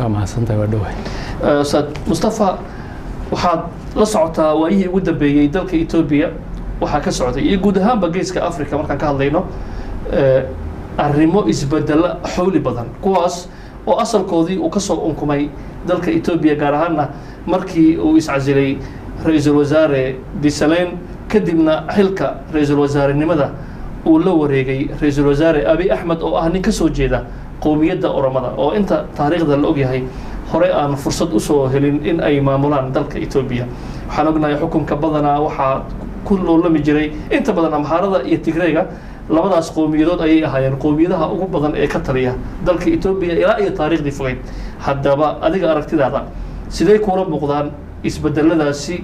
Waa mahadsantahay, waa dhowahay. Ustaad Mustafa, waxaad la socotaa waayihii ugu dambeeyey dalka Etoobiya waxaa ka socday iyo guud ahaanba Geeska Africa markaan ka hadlayno arrimo isbedelo xowli badan, kuwaas oo asalkoodii uu kasoo unkumay dalka Etoobiya, gaar ahaanna markii uu iscasilay ra-iisul wasaare Desalegn, kadibna xilka ra-iisul wasaarenimada uu la wareegay ra-iisul wasaare Abiy Axmed, oo ah nin kasoo jeeda qowmiyadda Oromada, oo inta taariikhda la ogyahay hore aan fursad usoo helin in ay maamulaan dalka Etoobiya. Waxaan ognahay xukunka badanaa waxaa ku loolami jiray inta badan Amxaarada iyo Tigreega. Labadaas qowmiyadood ayay ahaayeen qowmiyadaha ugu badan ee ka taliya dalka Etoobiya ilaa iyo taariikhdii fogeyd. Haddaba adiga aragtidaada sidee kuula muuqdaan isbedeladaasi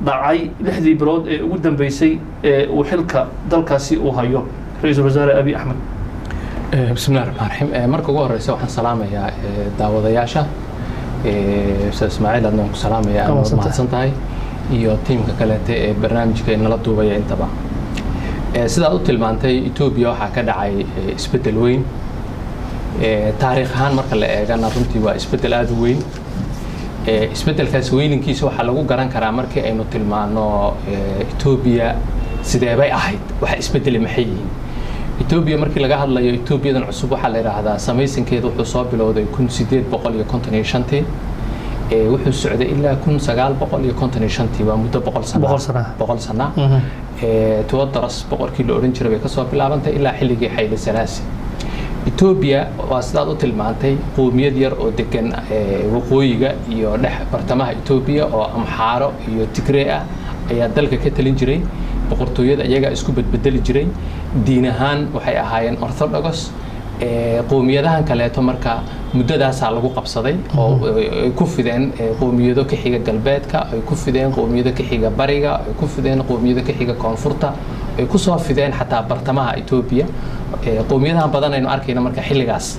dhacay 6dii bilood ee ugu dambeysay ee uu xilka dalkaasi uu hayo ra-iisul wasaare Abiy Axmed? Bismillahi raxmaan raxiim. Marka ugu horeysa waxaan salaamayaa daawadayaasha. Ustaad Ismaaciil, adna waan ku salaamayaa, aad waad mahadsan tahay, iyo tiimka kaleete ee barnaamijka nala duubaya intaba. Sidaad u tilmaantay, Etoobiya waxaa ka dhacay isbeddel weyn. Taariikh ahaan marka la eegana runtii waa isbeddel aada u weyn. Isbeddelkaas weyninkiisa waxaa lagu garan karaa markii aynu tilmaano Etoobiya sideebay ahayd, waxa isbeddeli maxay yihiin. Etoobiya markii laga hadlayo, Etoobiyadan cusub waxaa la yidhaahdaa samaysankeeda wuxuu soo bilowday 1855-tii, wuxuu socday ilaa 1955-tii, waa muddo 100 sana, 100 sana. Tewodoros boqorkii la odhan jiray bay kasoo bilaabantay ilaa xilligii Xayle Salaasi. Etoobiya waa sidaad u tilmaantay qowmiyad yar oo degan waqooyiga iyo dhex bartamaha Etoobiya oo Amxaaro iyo Tigree ah ayaa dalka ka talin jiray. Boqortooyada iyagaa isku bedbedeli jiray. Diin ahaan waxay ahaayeen Orthodox. Qowmiyadahan kaleeto marka muddadaasaa lagu qabsaday oo ay ku fideen qowmiyado ka xiga galbeedka, ay ku fideen qowmiyado ka xiga bariga, ay ku fideen qowmiyado ka xiga koonfurta, ay ku soo fideen xataa bartamaha Etoobiya. Qowmiyadahan badan aynu arkayno marka xilligaas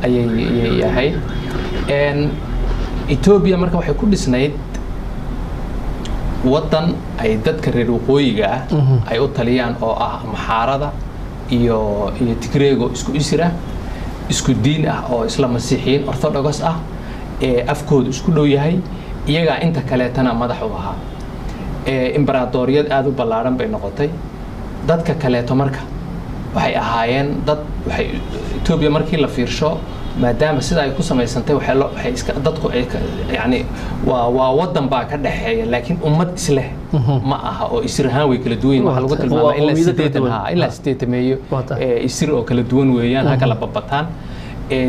ayay ahayd. Etoobiya marka waxay ku dhisnayd waddan ay dadka reer waqooyiga ah ay u taliyaan, oo ah Amxaarada iyo Tigreego, isku isir ah, isku diin ah, oo isla Masiixiyiin Orthodox ah, ee afkoodu isku dhow yahay. Iyagaa inta kaleetana madax u ahaa. Imberadooriyad aada u ballaaran bay noqotay. Dadka kaleeto marka waxay ahaayeen dad waxay Etoobiya markii la fiirsho, maadaama sida ay ku samaysantay, waxay iska dadku ay yacni waa waddan baa ka dhexeeya, laakiin ummad isleh ma aha oo isir ahaan way kala duwan yihin. Waxaa lagu tilmaamaa ilaa 80, ha, ilaa 80meeyo isir oo kala duwan weeyaan, ha kala babataan.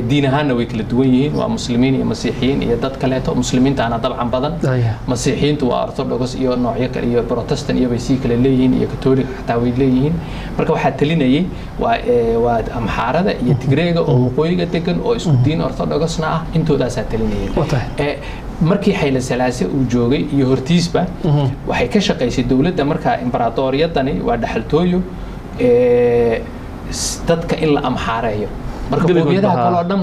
Diin ahaanna way kala duwan yihiin, waa Muslimiin iyo Masiixiyiin iyo dad kaleeto. Muslimiintaana dabcan badan, Masiixiyiintu waa Orthodox iyo noocyo kale iyo Protestant iyo bay sii kala leeyihiin, iyo Catholic xataa way leeyihiin. Marka waxaa talinayay waa Amxaarada iyo Tigreega oo waqooyiga degan oo isku diin Orthodoxna ah, intoodaasaa talinayay. Markii Xayle Salaase uu joogay iyo hortiisba waxay ka shaqaysay dowladda markaa imberadooriyadani waa dhaxaltooyo dadka in la amxaareeyo. Marka qowmiyadaha kale oo dhan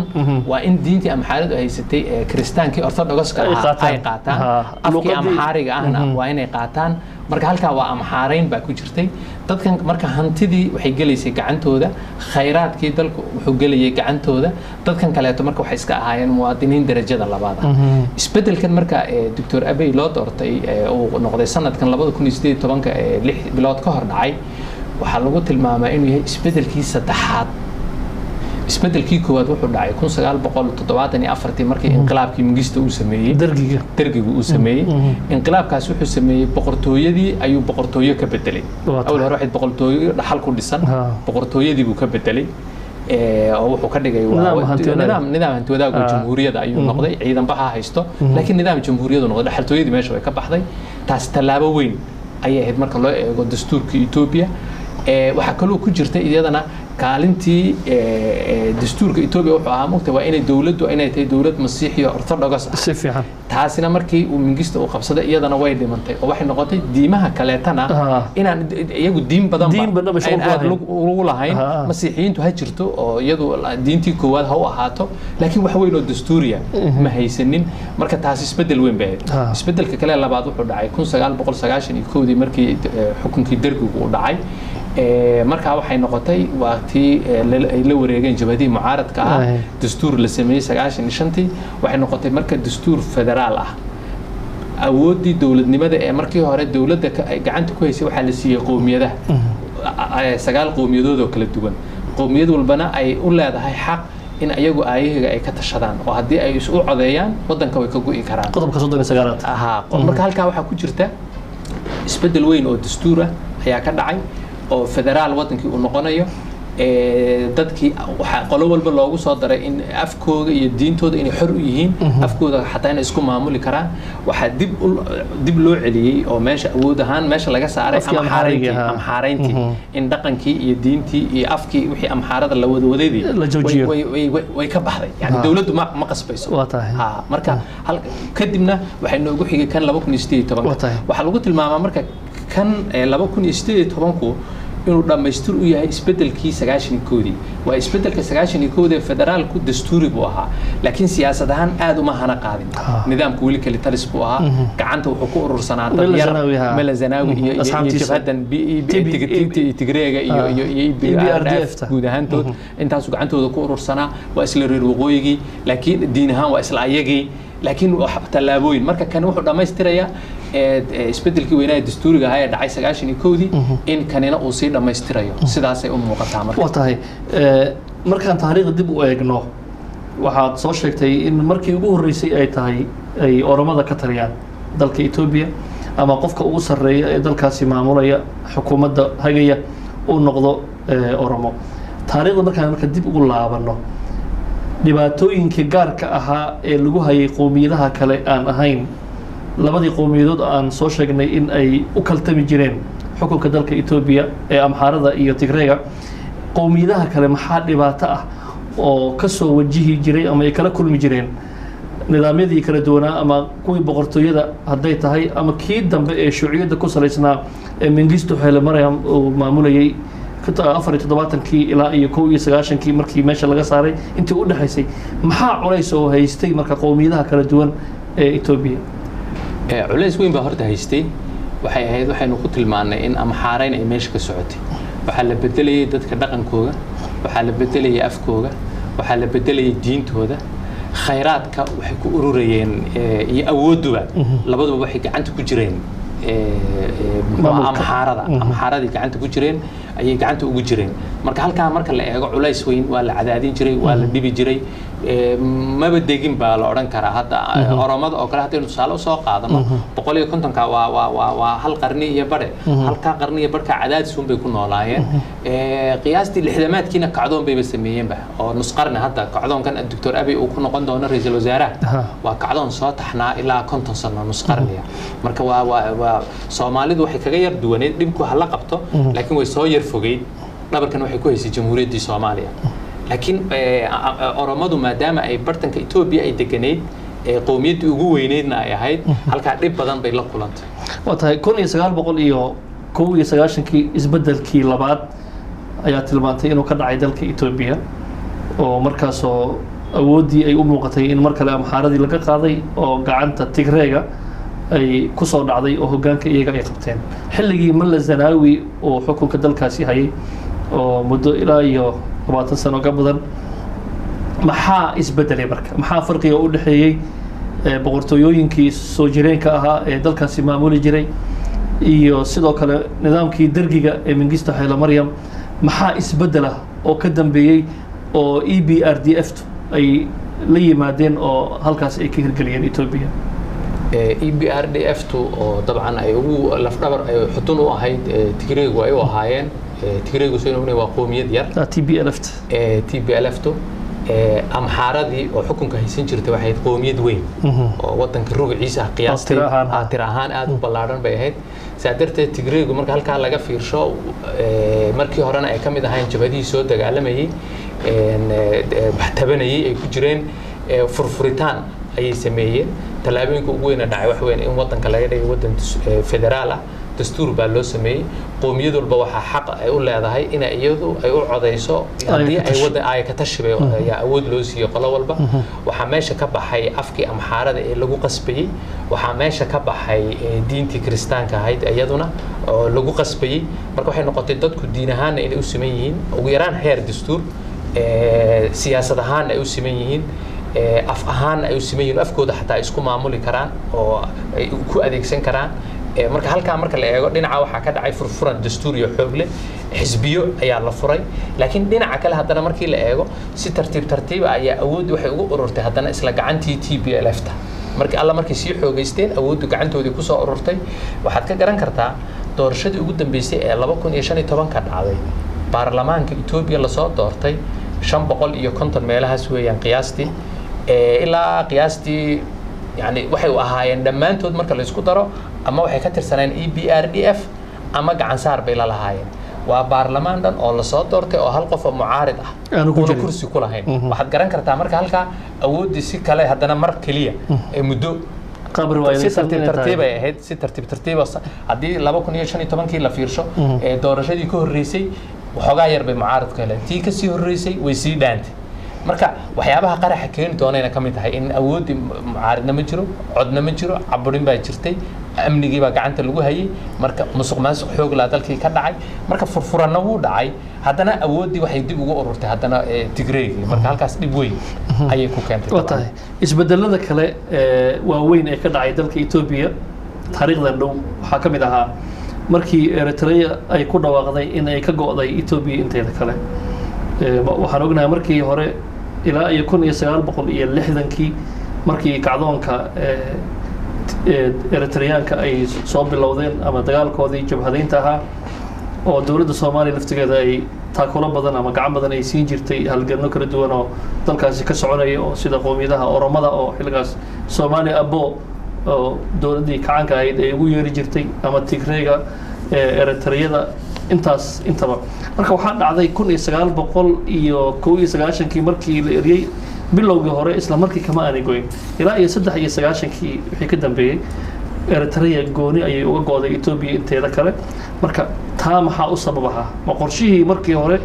waa in diintii Amxaaradu haysatay ee Kiristaankii Orthodoxka ahaa ay qaataan, afkii Amxaariga ahna waa inay qaataan. Marka halkaa waa amxaarayn baa ku jirtay dadkan. Marka hantidii waxay gelaysay gacantooda, khayraadkii dalku wuxuu gelayay gacantooda. Dadkan kaleeto marka waxay iska ahaayeen muwaadiniin darajada labaad ah. Isbedelkan marka Doctor Abiy loo doortay, uu noqday sanadkan 2018-ka ee 6 bilood ka hor dhacay, waxaa lagu tilmaamaa inuu yahay isbedelkii saddexaad. Isbedelkii koowaad wuxuu dhacay 1974-tii, markii inqilaabkii Mingista uu sameeyey, Dergiga uu sameeyey. Inqilaabkaas wuxuu sameeyey boqortooyadii ayuu boqortooyo ka bedelay. Awal hore waxayd boqortooyo dhaxal ku dhisan, boqortooyadii buu ka bedelay oo wuxuu ka dhigay nidaam hanti wadaag oo jamhuuriyada ayuu noqday. Ciidan baxa haysto, laakiin nidaam jamhuuriyadu noqday, dhaxaltooyadii meesha way ka baxday. Taas tallaabo weyn ayay ahayd marka loo eego dastuurka Etoobiya. Waxaa kaloo ku jirta iyadana kaalintii dastuurka Etoobiya wuxuu ahaa, mugta, waa inay dowladdu inay tahay dowlad Masiixiyo Orthodox ah. Si fiican. Taasina markii uu Mingista uu qabsaday iyadana way dhimantay, oo waxay noqotay diimaha kaleetana inaan iyagu diin badanba Diin badanba shuqul ayn ku aad lahayn. Ugu lahayn. Masiixiyiintu ha jirto oo iyadu diintii koowaad ha u ahaato, laakiin wax weyn oo dastuuriya ma haysanin. Marka taas isbedel weyn bay ahayd. Isbedelka kale labaad wuxuu dhacay 1991dii markii xukunkii dergigu uu dhacay. Markaa waxay noqotay waa tii ay la wareegeen jabhadihii mucaaradka ahaa. Dastuur la sameeyey 95-tii, waxay noqotay marka dastuur federaal ah. Awooddii dowladnimada ee markii hore dowladda ay gacanta ku haysay waxaa la siiyey qowmiyadaha, 9 qowmiyadood oo kala duwan, qowmiyad walbana ay u leedahay xaq in ayagu aayahiga ay ka tashadaan, oo haddii ay isu codeeyaan waddanka way ka go'i karaan. Qodobka 39aad. Ahaa, marka halkaa waxaa ku jirta isbeddel weyn oo dastuur ah ayaa ka dhacay, oo federaal waddankii uu noqonayo. Dadkii waxaa qolo walba loogu soo daray in afkooga iyo diintooda inay xor u yihiin, afkooda xataa inay isku maamuli karaan. Waxaa dib loo celiyey oo meesha awood ahaan meesha laga saaray Afkii amxaarayntii. Amxaarigii, ha. Amxaarayntii, in dhaqankii iyo diintii iyo afkii wixii amxaarada la wadwadadii La joojiyo. way ka baxday, yani dowladdu ma qasbayso. Waa tahay. Ha, marka kadibna waxay noogu xigay kan 2018. Waa tahay. Waxaa lagu tilmaamaa marka kan 2018-ku inuu dhammaystir u yahay isbedelkii 91-dii. Waa isbedelka 91-da ee federaalku dastuuri buu ahaa, laakiin siyaasad ahaan aad uma hana qaadin. Nidaamku weli kali talis buu ahaa, gacanta wuxuu ku urursanaa dad Mele yar. Zenawi, ha. Mele Zenawi iyo Asxaabtiisa. jabhadan Tigreega iyo EPRDF ta. Guud ahaantood intaasu gacantooda ku urursanaa. Waa isla reer waqooyigii, laakiin diin ahaan waa isla ayagii, laakiin wax tallaabooyin. Marka kan wuxuu dhammaystirayaa isbedelkii weynaa ee dastuuriga ahaa ee dhacay 91-dii, in kanina uu sii dhammaystirayo, sidaasay u muuqataa marka. Waa tahay. Markaan taariikhda dib u eegno, waxaad soo sheegtay in markii ugu horreysay ay tahay ay Oromada ka taliyaan dalka Etoobiya, ama qofka ugu sarreeya ee dalkaasi maamulaya, xukuumadda hagaya, uu noqdo Oromo. Taariikhda markaan marka dib ugu laabanno, dhibaatooyinkii gaarka ahaa ee lagu hayay qowmiyadaha kale aan ahayn labadii qowmiyadood aan soo sheegnay in ay u kaltami jireen xukunka dalka Etoobiya ee Amxaarada iyo Tigreega, qowmiyadaha kale maxaa dhibaato ah oo ka soo wajihi jiray ama ay kala kulmi jireen nidaamyadii kala duwanaa, ama kuwii boqortooyada hadday tahay ama kii dambe ee shuuciyadda ku salaysnaa ee Mengistu Haile Mariam uu maamulayay 74-kii ilaa iyo 91-kii markii meesha laga saaray, intii u dhexaysay maxaa culays oo haystay marka qowmiyadaha kala duwan ee Etoobiya? Culays weyn baa horta haystay. Waxay ahayd, waxaynu ku tilmaannay in amxaarayn ay meesha ka socotay. Waxaa la bedelayay dadka dhaqankooga, waxaa la bedelayay afkooga, waxaa la bedelayay diintooda. Khayraadka waxay ku ururayeen iyo awoodduba labaduba waxay gacanta ku jireen muxuu ahaa, Maamulka. Amxaarada, amxaaradii gacanta ku jireen ayay gacanta ugu jireen. Marka halkaa marka la eego, culays weyn waa la cadaadin jiray, waa la dhibi jiray. Maba degin baa la odhan karaa. Hadda Oromada oo kale haddaynu tusaale usoo qaadano, 150-ka waa hal qarni iyo badhe. Halkaa qarni iyo badhka cadaadis un bay ku noolaayeen. Qiyaastii lixdamaadkiina kacdoon bayba sameeyeenba oo nus qarni. Hadda kacdoonkan Doctor Abiy uu ku noqon doono ra'iisul wasaaraha waa kacdoon soo taxnaa ilaa 50 sano, nus qarniya. Marka waa Soomaalidu waxay kaga yar duwaneed, dhibku ha la qabto, laakiin way soo yar fogeyd, dhabarkan waxay ku haysay Jamhuuriyaddii Soomaaliya. Laakiin Oromadu maadaama ay bartanka Etoobiya ay deganeyd, qowmiyaddii ugu weyneydna ay ahayd, halkaa dhib badan bay la kulantay. Waa tahay. 1991-kii isbeddelkii labaad ayaa tilmaantay inuu ka dhacay dalka Etoobiya, oo markaasoo awooddii ay u muuqatay in mar kale Amxaaradii laga qaaday oo gacanta Tigreega ay ku soo dhacday oo hoggaanka iyaga ay qabteen xilligii Malla Zanaawi oo xukunka dalkaasi hayay oo muddo ilaa iyo 20 sano ka badan. Maxaa isbedelay marka? Maxaa farqiga u dhexeeyey boqortooyooyinkii soo jireenka ahaa ee dalkaasi maamuli jiray iyo sidoo kale nidaamkii dergiga ee Mengistu Haile Maryam? Maxaa isbedela oo ka dambeeyey oo EPRDF ay la yimaadeen oo halkaas ay ka hirgeliyeen Etoobiya? EPRDF tu oo dabcan ay ugu lafdhabar ay xudun u ahayd Tigreegu ay u ahaayeen. Tigreegu soo waa qowmiyad yar. TPLF. TPLF tu Amxaaradii oo xukunka haysan jirtay waxay ahayd qowmiyad weyn oo wadanka rubuciisa ah qiyaastay. Tiro ahaan, ha. Tiro ahaan aad u ballaadhan bay ahayd. Saa darteed Tigreegu marka halkaa laga fiirsho, markii horena ay ka mid ahayn jabhadihii soo dagaalamayey, wax tabanayay ay ku jireen, furfuritaan ayay sameeyeen. Tallaabooyinka ugu weyna dhacay wax weyn in waddanka laga dhigay waddan federaal ah, dastuur baa loo sameeyey. Qowmiyad walba waxaa xaq ay u leedahay in iyadu ay u codeyso haddii ay waddan ay ka tashi bay ayaa awood loo siiyey qolo walba. Waxaa meesha ka baxay afkii amxaarada ee lagu qasbayey, waxaa meesha ka baxay diintii kiristaanka ahayd iyaduna oo lagu qasbayey. Marka waxay noqotay dadku diin ahaanna inay u siman yihiin ugu yaraan heer dastuur, siyaasad ahaanna ay u siman yihiin, af ahaanna ay u siman yihiin, afkooda xataa ay isku maamuli karaan oo ay ku adeegsan karaan. Marka halkaa marka la eego dhinaca waxaa ka dhacay furfuran dastuur iyo xoog leh, xisbiyo ayaa la furay. Laakiin dhinaca kale haddana markii la eego si tartiib tartiiba ayaa awooddi waxay ugu ururtay haddana isla gacantii TPLF ta. Markii alla markay sii xoogeysteen awooddu gacantoodii kusoo ururtay. Waxaad ka garan kartaa doorashadii ugu dambeysay ee 2015-ka dhacday, baarlamaanka Etoobiya lasoo doortay 550 meelahaas weeyaan qiyaastii, ilaa qiyaastii yani waxay u ahaayeen dhammaantood marka la isku daro ama waxay ka tirsanayeen EPRDF ama gacansaar bay la lahaayeen. Waa baarlamaan dhan oo lasoo doortay oo hal qof oo mucaarid ah aanu ku una jirin. Kursi ku lahayn. Waxaad garan kartaa marka halkaa awooddii si kale haddana mar keliya ee muddo qaab si riwaayadaysan tartiib inay tahay. Tartiib ay ahayd, si tartiib tartiiba. Haddii 2015-kii la fiirsho ee doorashadii ka horreysay waxoogaa yar bay mucaaradku heleen, tii kasii horreysay way sii dhaantay. Marka waxyaabaha qaraxa keeni doonayna ka mid tahay in awooddii mucaaridna ma jiro, codna ma jiro, caburin baa jirtay, amnigii baa gacanta lagu hayay, marka musuq maasuq xoog laa dalkii ka dhacay. Marka furfuranna wuu dhacay, haddana awooddii waxay dib ugu ururtay haddana Tigreegii. Marka halkaas dhib weyn ayay ku keentay. Waa tahay. Isbedelada kale ee waaweyn ee ka dhacay dalka Etoobiya taariikhdan dhow waxaa ka mid ahaa markii Eritrea ay ku dhawaaqday in ay ka go'day Etoobiya inteeda kale. Waxaan ognahay markii hore ilaa iyo 1960-kii markii kacdoonka Eritreyaanka ay soo bilowdeen ama dagaalkoodii jabhadaynta ahaa oo dowladda Soomaaliya laftigeeda ay taakulo badan ama gacan badan ay siin jirtay halganno kala duwan oo dalkaasi ka soconaya, oo sida qowmiyadaha Oromada oo xilligaas Soomaaliya abo oo dowladdii kacanka ahayd ay ugu yeeri jirtay, ama Tigreega ee Eritreyada, intaas intaba. Marka waxaa dhacday 1991-kii markii la eriyey bilowgii hore, isla markii kama aanay goyn, ilaa iyo 93-kii wixii ka dambeeyey Eritrea gooni ayay uga go'day Etoobiya inteeda kale. Marka taa maxaa u sabab ahaa? Ma qorshihii markii hore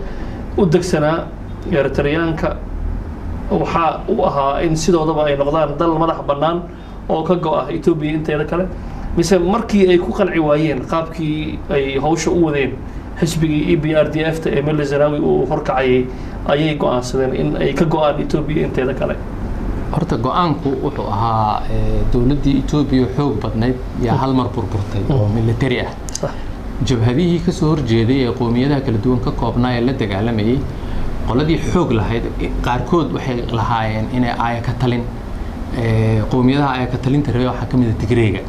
u degsanaa Eritreyaanka waxaa u ahaa in sidoodaba ay noqdaan dal madax bannaan oo ka go'a Etoobiya inteeda kale, mise markii ay ku qanci waayeen qaabkii ay hawsha u wadeen xisbigii EPRDF ta ee Meles Zenawi uu horkacayay ayay go'aansadeen in ay ka go'aan Etoobiya inteeda kale? Horta go-aanku wuxuu ahaa dowladdii Etoobiya xoog badnayd yaa hal mar burburtay oo military ah. Jabhadihii ka soo horjeeday ee qowmiyadaha kala duwan ka koobnaa ee la dagaalamayay qoladii xoog lahayd qaarkood waxay lahaayeen inay aaya ka talin. Qowmiyadaha aaya ka talinta rabay waxaa ka mid ah Tigreega,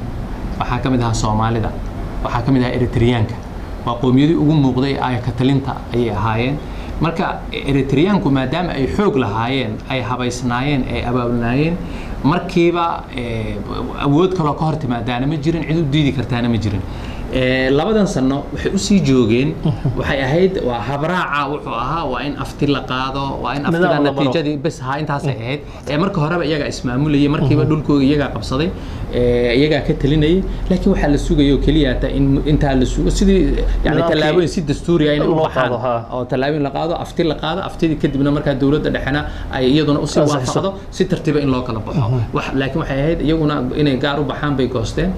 waxaa ka mid ahaa Soomaalida, waxaa ka mid ahaa Eritreyaanka. Waa qowmiyadii ugu muuqday aaya ka talinta ayay ahaayeen. Marka Eritreyaanku maadaama ay xoog lahaayeen, ay habaysnaayeen, ay abaabulnaayeen, markiiba awood kaloo ka hor timaadaana ma jirin, cid u diidi kartaana ma jirin. Labadan sano waxay usii joogeen waxay ahayd waa habraaca wuxuu ahaa waa in afti la qaado, waa in aftida Nidaam la maro. Natiijadii bes ahaa intaasay ahayd. Marka horeba iyagaa ismaamulayay, markiiba dhulkooga iyagaa qabsaday, iyagaa ka talinayay. Laakiin waxaa la sugayay oo keliya hata in intaa la sugo sidii yani Nidaamkii tallaabooyin si dastuuri ah inay u loo baxaan qaado, ha. oo tallaabooyin la qaado, afti la qaado, aftidii kadibna markaa dowladda dhexena ay iyaduna usii ansixiso. Waafaqdo si tartiiba in loo kala baxo wax. Laakiin waxay ahayd iyaguna inay gaar u baxaan bay goosteen.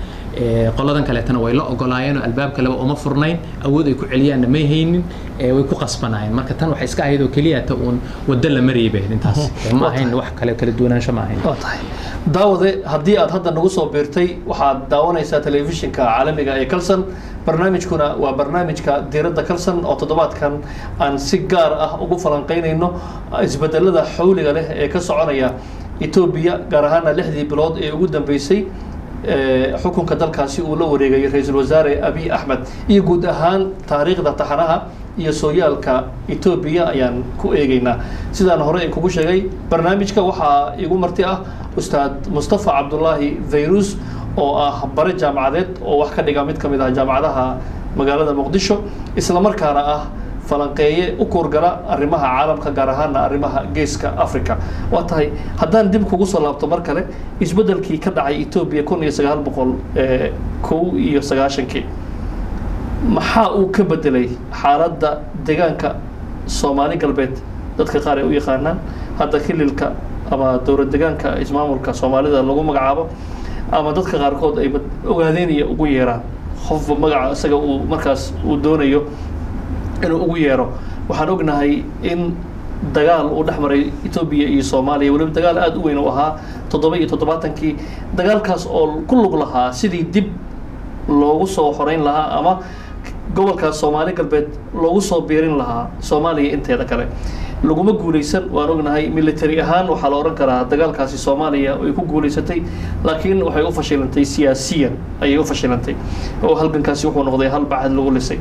Qoladan kaleetana way la ogolaayeen oo albaab kaleba uma furnayn, awood ay ku celiyaanna may haynin, way ku qasbanaayeen. Marka tan waxay iska ahayd oo keliya ta uun waddo la marayay bay ahayd intaas. Ma ahayn wax kale, kala duwanaansho ma ahayn. Waa tahay. Daawade, haddii aad hadda nagu soo biirtay, waxaad daawanaysaa telefishinka caalamiga ee Kalsan, barnaamijkuna waa barnaamijka Diiradda Kalsan oo toddobaadkan aan si gaar ah ugu falanqeynayno isbedelada xawliga leh ee ka soconaya Etoobiya, gaar ahaana 6dii bilood ee ugu dambeysay ee xukunka dalkaasi uu la wareegay ra-iisul wasaare Abiy Axmed, iyo guud ahaan taariikhda taxanaha iyo sooyaalka Etoobiya ayaan ku eegeynaa. Sidaan hore kugu sheegay, barnaamijka waxaa igu marti ah Ustaad Mustafa Cabdulaahi Fayrus oo ah bare jaamacadeed oo wax ka dhiga mid ka mid ah jaamacadaha magaalada Muqdisho, isla markaana ah Falanqeeye u kuurgala arrimaha caalamka, gaar ahaana arrimaha Geeska Africa. Waa tahay, haddaan dib kugu soo laabto mar kale isbeddelkii ka dhacay Etoobiya 1991-kii, maxaa uu ka bedelay xaaladda deegaanka Soomaali Galbeed, dadka qaar ay u yaqaanaan hadda kililka ama dowlad deegaanka ismaamulka Soomaalida lagu magacaabo, ama dadka qaarkood ay Ogaadeynaya ugu yeeraan, qofba magaca isaga uu markaas uu doonayo inuu ugu yeero? Waxaan ognahay in dagaal uu dhex maray Etoobiya iyo Soomaaliya, weliba dagaal aada u weyn uu ahaa 77-kii, dagaalkaas oo ku lug lahaa sidii dib loogu soo xoreyn lahaa ama gobolkaas Soomaali Galbeed loogu soo biirin lahaa Soomaaliya inteeda kale. Laguma guuleysan, waan ognahay. Military ahaan waxaa la odhan karaa dagaalkaasi Soomaaliya ay ku guuleysatay, laakiin waxay u fashilantay siyaasiyan ayay u fashilantay, oo halgankaasi wuxuu noqday hal bacad lagu lisay.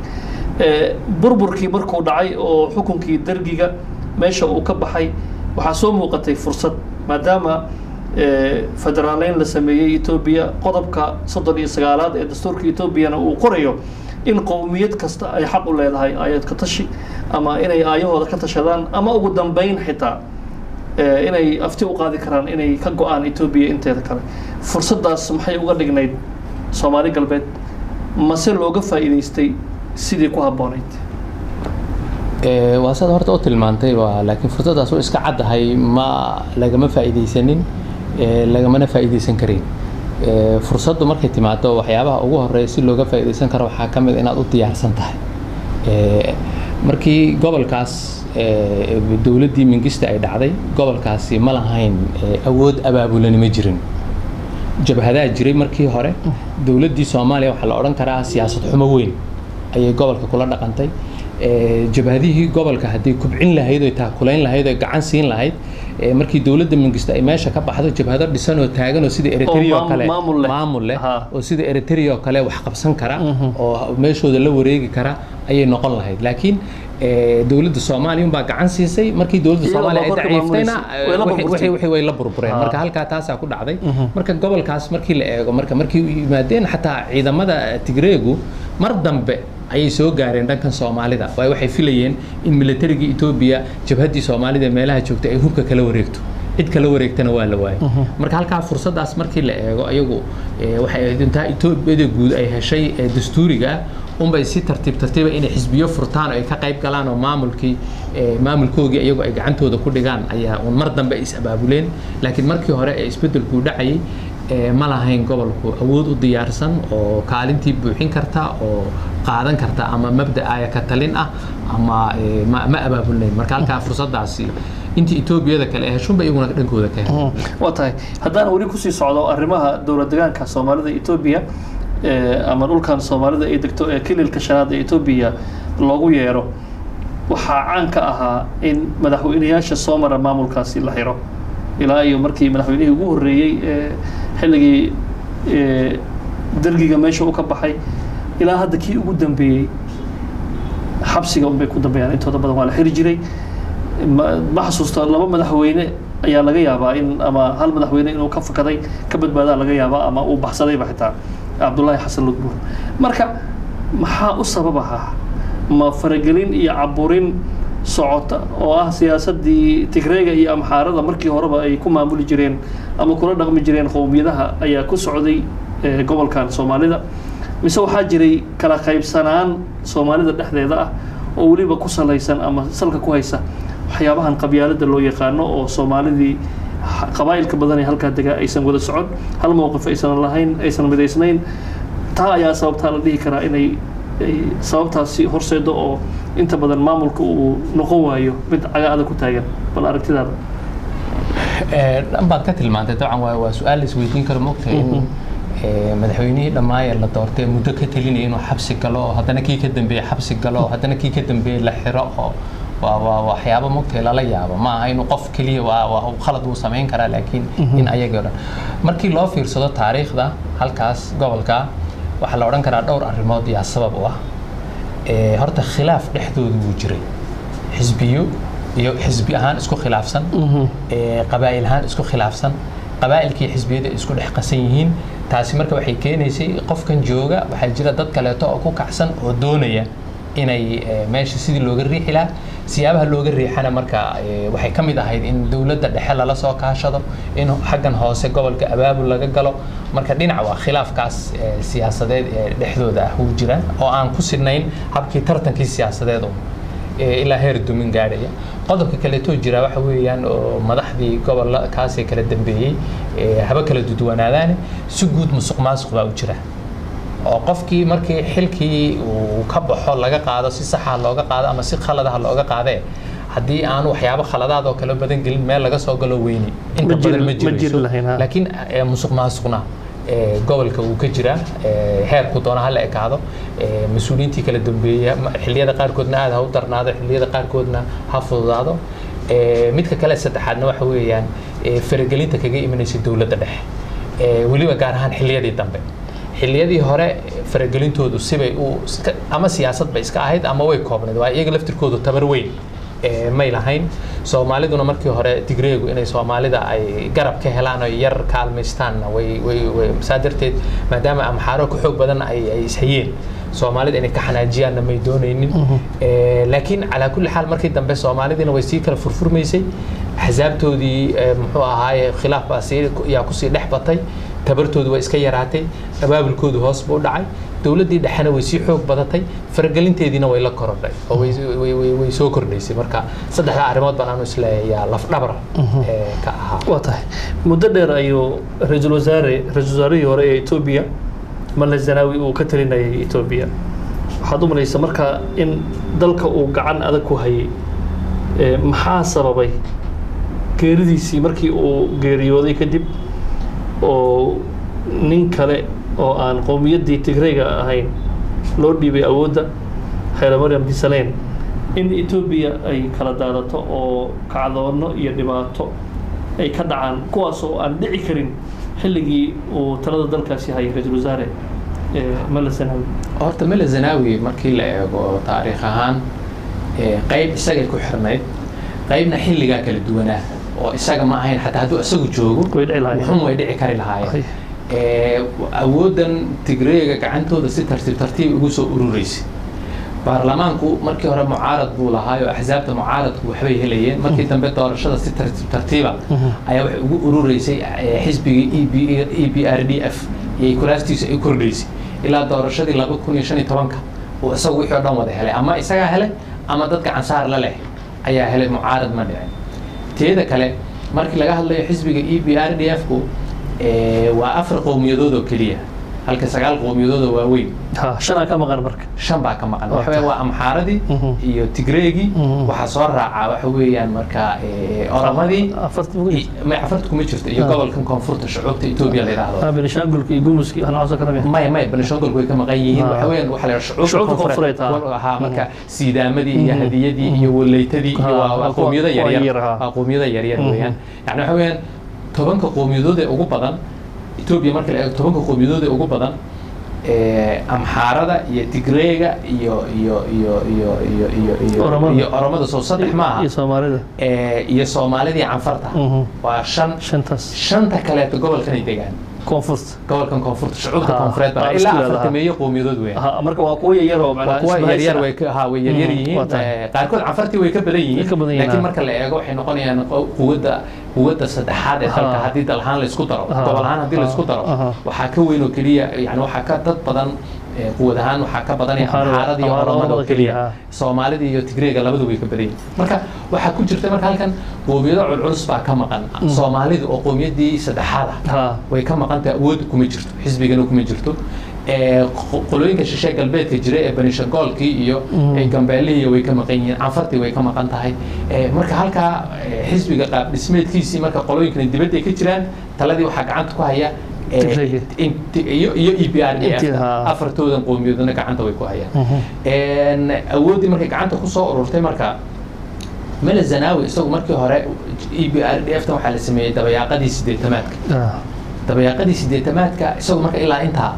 Burburkii markuu dhacay oo xukunkii Dergiga meesha uu ka baxay, waxaa soo muuqatay fursad, maadaama federaaleyn la sameeyey Etoobiya, qodobka 39aad ee dastuurka Etoobiyana uu qorayo in qowmiyad kasta ay xaq u leedahay aayad ka tashi, ama inay aayahooda ka tashadaan, ama ugu dambeyn xitaa inay afti u qaadi karaan inay ka go-aan Etoobiya inteeda kale. Fursaddaas maxay uga dhignayd Soomaali Galbeed? Mase looga faa'iidaystay sidii ku habboonayd? Waa sad horta u tilmaantay waa, laakiin fursaddaas oo iska caddahay ma lagama faa'iidaysanin, lagamana faa'iidaysan karin. Fursaddu markay timaado, waxyaabaha ugu horeeya si looga faa'iidaysan karo waxaa ka mid inaad u diyaarsan tahay. Markii gobolkaas dowladdii Mingista ay dhacday, gobolkaasi ma lahayn awood abaabulani, ma jirin. Jabhadaa jiray markii hore. Dowladdii Soomaaliya waxaa la odhan karaa siyaasad xumo weyn ayay gobolka kula dhaqantay. Jabhadihii gobolka hadday kubcin lahayd oy taakulayn lahayd oy gacan siin lahayd, markii dowladda Mingista ay meesha ka baxdo, jabhado dhisan oo taagan oo sida Eritrea oo kale maamul leh oo sida Eritrea oo kale wax qabsan kara oo meeshooda la wareegi kara ayay noqon lahayd. Laakiin dowladda Soomaaliya unbaa gacan siisay. Markii dowladda Soomaaliya ay daciiftayna, wixii way la burbureen. Marka halkaa taasaa ku dhacday. Marka gobolkaas markii la eego, marka markii u yimaadeen xataa ciidamada Tigreegu, mar dambe ayay soo gaareen dhankan Soomaalida, waayo waxay filayeen in militarigii Etoobiya jabhaddii Soomaalida meelaha joogtay ay hubka kala wareegto. Cid kala wareegtana waa la waayay. Marka halkaa fursaddaas markii la eego, ayagu waxay ahayd intaa Etoobiyada guud ay heshay dastuuriga unbay si tartiib tartiiba inay xisbiyo furtaan oo ay ka qayb galaan oo maamulkii maamulkoogii iyagu ay gacantooda ku dhigaan ayaa un mar dambe is abaabuleen. Laakiin markii hore ee isbeddelkuu dhacayay, ma lahayn gobolku awood u diyaarsan oo kaalintii buuxin karta oo qaadan karta ama mabda'aya ka talin ah ama ma abaabulnayn. Marka halkaa fursaddaasi intii Etoobiyada kale ee heshunba iyaguna dhankooda ka helay. Waa tahay, haddaan weli kusii socdo arrimaha dowlad deegaanka Soomaalida Etoobiya ama dhulkan Soomaalida ay degto ee kililka shanaad ee Etoobiya loogu yeero, waxaa caan ka ahaa in madaxweyneyaasha soo mara maamulkaasi la xiro, ilaa iyo markii madaxweynihii ugu horreeyey ee xilligii Dergiga meesha uu ka baxay ilaa hadda kii ugu dambeeyey, xabsiga unbay ku dambeeyaan intooda badan, waa la xiri jiray. Ma xasuusto, laba madaxweyne ayaa laga yaabaa in ama hal madaxweyne inuu ka fakaday, ka badbaadaa laga yaabaa, ama uu baxsadayba xitaa, Cabdullaahi Xasan Lugbuur. Marka maxaa u sabab ahaa? Ma faragelin iyo caburin socota oo ah siyaasaddii Tigreega iyo Amxaarada markii horeba ay ku maamuli jireen ama kula dhaqmi jireen qowmiyadaha ayaa ku socday gobolkan Soomaalida, mise waxaa jiray kala qaybsanaan Soomaalida dhexdeeda ah oo weliba ku salaysan ama salka ku haysa waxyaabahan qabyaaladda loo yaqaano, oo Soomaalidii qabaa'ilka badan ee halkaa degaa aysan wada socon, hal mowqif aysan lahayn, aysan midaysnayn? Taa ayaa sababtaa la dhihi karaa inay ay sababtaasi horseedo oo inta badan maamulka uu noqon waayo mid caga adag ku taagan. Bal aragtidaada. Dhan baad ka tilmaantay. Dabcan waa su-aal la isweydiin karo, maogtahay, in madaxweynihii dhammaaya la doortay muddo ka telinaya inuu xabsi galo, oo haddana kii ka dambeeyey xabsi galo, oo haddana kii ka dambeeyey la xiro, oo waa waxyaabo, mogtahay, lala yaabo. Ma aha inuu qof keliya waa khalad wuu samayn karaa, laakiin in ayagii o dhan markii loo fiirsado taariikhda halkaas gobolka, waxaa la odhan karaa dhowr arrimood yaa sabab u ah. Horta khilaaf dhexdooda wuu jiray, xisbiyo iyo xisbi ahaan isku khilaafsan, qabaa'il ahaan isku khilaafsan, qabaa'ilkii xisbiyada isku dhex qasan yihiin. Taasi marka waxay keenaysay qofkan jooga waxaa jira dad kaleeto oo ku kacsan oo doonaya Inay meesha sidii looga riixi lahaa, siyaabaha looga riixana marka waxay ka mid ahayd in dowladda dhexe lala soo kaashado, in xaggan hoose gobolka abaabul laga galo. Marka dhinac waa khilaafkaas siyaasadeed ee dhexdooda ah wuu jira oo aan ku sinnayn habkii tartankii siyaasadeed un ilaa heer dumin gaadhaya. Qodobka kaleetoo jira waxa weeyaan oo madaxdii gobolla kaasee kala dambeeyey haba kala duduwanaadaane, si guud musuq maasuq baa u jira, oo qofkii markii xilkii uu ka baxo laga qaado, si saxa looga qaado ama si khaladaha looga qaadee, haddii aanu waxyaabo khaladaad oo kale badan gelin, meel laga soo galo weyni inta badan ma jirayso. Laakiin musuq maasuqna gobolka uu ka jiraa, heerku doona ha la ekaado. Mas-uuliyiintii kala dambeeya xilliyada qaarkoodna aad ha u darnaado, xilliyada qaarkoodna ha fududaado. Midka kale saddexaadna waxa weeyaan faragelinta kaga imanaysa dowladda dhexe, weliba gaar ahaan xilliyadii dambe. Xilliyadii hore faragelintoodu sibay u ama siyaasad bay iska ahayd ama way koobnayd, waa iyaga laftirkoodu tabar weyn may lahayn. Soomaaliduna markii hore Tigreegu inay Soomaalida ay garab ka helaan oo yar kaalmaystaanna way way way saa darteed, maadaama Amxaaro ka xoog badan ay ishayeen, Soomaalida inay ka xanaajiyaanna may doonaynin. Laakiin calaa kulli xaal markii dambe Soomaalidiina way sii kala furfurmaysay, axsaabtoodii muxuu ahaaye khilaaf baa sii yaa kusii dhex batay, tabartoodu way iska yaraatay, abaabulkoodu hoos buu u dhacay, dowladdii dhexena way sii xoog badatay, faragelinteediina way la korodhay oo way soo kordhaysay. Marka saddexdaa arrimood baan anu isleeyayaa lafdhabar ka ahaa. Waa tahay, muddo dheer ayuu ra-iisul wasaare, ra-iisul wasaarihii hore ee Etoobiya Males Zenawi uu ka talinayay Etoobiya. Waxaad u malaysa marka in dalka uu gacan adag ku hayay. Maxaa sababay geeridiisii, markii uu geeriyooday kadib, oo nin kale oo aan qowmiyaddii Tigreyga ahayn loo dhiibay awoodda, Xayla Desalegn, in Etoobiya ay kala daadato oo kacdoonno iyo dhibaato ay ka dhacaan, kuwaas oo aan dhici karin xilligii uu talada dalkaasi hayay ra-iisul wasaare Males Zenawi? Horta Mele Zenawi markii la eego taariikh ahaan, qayb isagay ku xirnayd, qaybna xilligaa kala duwanaa, oo isaga ma ahayn. Xataa hadduu isagu joogo way dhici lahaayeen, wuxun way dhici kari lahaayeen. Awooddan Tigreega gacantooda si tartiib tartiib ugu soo urureysay. Baarlamaanku markii hore mucaarad buu lahaa oo axsaabta mucaaradku waxbay helayeen. Markii dambe doorashada si tartiib tartiiba ayaa waxay ugu urureysay xisbigii EPRDF iyo kuraastiisa ay kordhaysay ilaa doorashadii 2015-ka uu isagu wixii oo dhan wada helay, ama isagaa helay ama dad gacansaar la leh ayaa helay, mucaarad ma dhicin. Teeda kale, markii laga hadlayo xisbiga EPRDF ku waa 4 qowmiyadood oo keliya, halka 9 qowmiyadood oo waaweyn. Ha, shanaa ka maqan marka. 5 baa ka maqan. Waxa weeyaan waa Amxaaradii iyo Tigreegii, waxaa soo raaca waxa weeyaan marka Oromadii. Afarta ugu jirta. May, afarta kuma jirto, iyo Ah. gobolkan koonfurta shucuubta Etoobiya la yidhaahdo. Benishangulka iyo Gumuska iyo noocaas oo kale miya? Maya, maya, Benishangulku way ka maqan yihiin. Ah. Waxa weeyaan waxaa la yidhaha shucuubta Shucuubta koonfureed. koonfureed, ah. Ha, marka Siidaamadii iyo Hadiyadii iyo Waleytadii iyo waa qowmiyado kuwa yaryar. Yaryar, ah. Waa qowmiyado yaryar weeyaan. Yani waxa weeyaan 10-ka qowmiyadood ee ugu badan Etoobiya marka la eego, 10-ka qowmiyadood ee ugu badan Amxaarada iyo Tigreega iyo iyo iyo iyo iyo iyo iyo Oromada. iyo Oromada, soo 3 maaha? Iyo Soomaalida. Iyo Soomaalidii Canfarta waa 5. Shantaas. Shanta kaleeto gobolkanay degaan. Koonfurta. Gobolkan koonfurta, shucuubta koonfureed baa isku ilaa yidhahdaa. 40-meeyo qowmiyadood weeyaan. Ha, marka waa kuwa yaryar oo waa macnaha kuwa isbahaysi yaryar ah. way ka ha way yaryar yihiin. Waa tahay. Qaarkood Canfartii way ka badan yihiin. Way ka badan yihiin, laakiin ha. marka la eego waxay noqonayaan quwadda saddexaad ee dalka haddii dal ahaan la isku daro, gobol ahaan haddii la isku daro, waxaa ka weyn oo keliya, yani waxaa ka dad badan quwad ahaan waxaa ka badanaya Amxaarada Amxaarada iyo Amxaarada Oromada oo Oromada keliya, keliya. ha. Soomaalida iyo Tigreega labadu way ka badan yihiin. Marka waxaa ku jirta marka halkan qowmiyado culculus baa ka maqan. Soomaalida oo qowmiyaddii saddexaad ah way ka maqan tahay, awood kuma jirto, xisbigana kuma jirto. Qolooyinka shishe galbeedka jira ee Banishangoolkii iyo Gambeelihii way ka maqan yihiin, Canfartii way ka maqan tahay. Marka halkaa xisbiga qaab dhismeedkiisii marka qolooyinkana dibadda ay ka jiraan, taladii waxaa gacanta ku haya Tigreegi. iyo EPRDF. Intii, ha. Afartoodan qowmiyadoodna gacanta way ku hayaan. Awooddii markay gacanta kusoo ururtay, marka Mele Zenawi isagu markii hore EPRDF tan waxaa la sameeyey dabayaaqadii sideetamaadka. Dabayaaqadii sideetamaadka isagu marka ilaa intaa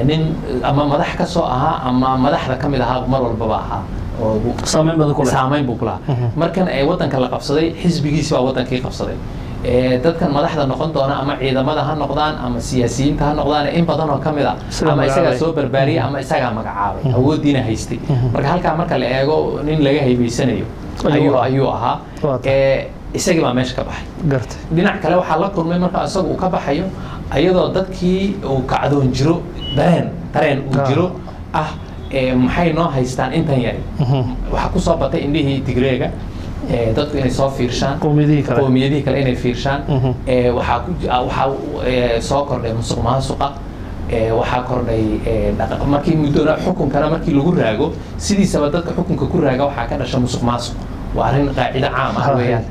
nin ama madax ka soo ahaa ama madaxda ka mid ahaa mar walbaba ahaa oo saameyn badan ku leh. Saameyn buu ku lahaa. Markan ay waddanka la qabsaday, xisbigiisi baa waddankii qabsaday. Dadkan madaxda noqon doona ama ciidamada ha noqdaan ama siyaasiyiinta ha noqdaan, in badan oo ka mid a Isagaa ama isagaa magacaabay. soo barbaariyay ama isagaa magacaabay, awooddiina haystay. Marka halkaa marka la eego, nin laga haybaysanayo Ayuu ayuu ahaa. ayuu ahaa. Waa tahay. Isagii baa meesha ka baxay. Gartay. Dhinac kale waxaa la kulmay marka isaga uu ka baxayo, ayadoo dadkii uu kacdoon jiro, dareen uu jiro ah, maxay noo haystaan intan yari. Waxaa kusoo batay indhihii Tigreega, dadku inay soo fiirshaan qowmiyadihii kale. Qowmiyadihii kale inay fiirshaan. Waxaa ku waxaa soo kordhay musuq maasuqa. Waxaa kordhay markii muddona xukunkana markii lagu raago, sidiisaba dadka xukunka ku raaga waxaa ka dhasha musuq maasuq, waa arrin qaacido caam ah weeyaan.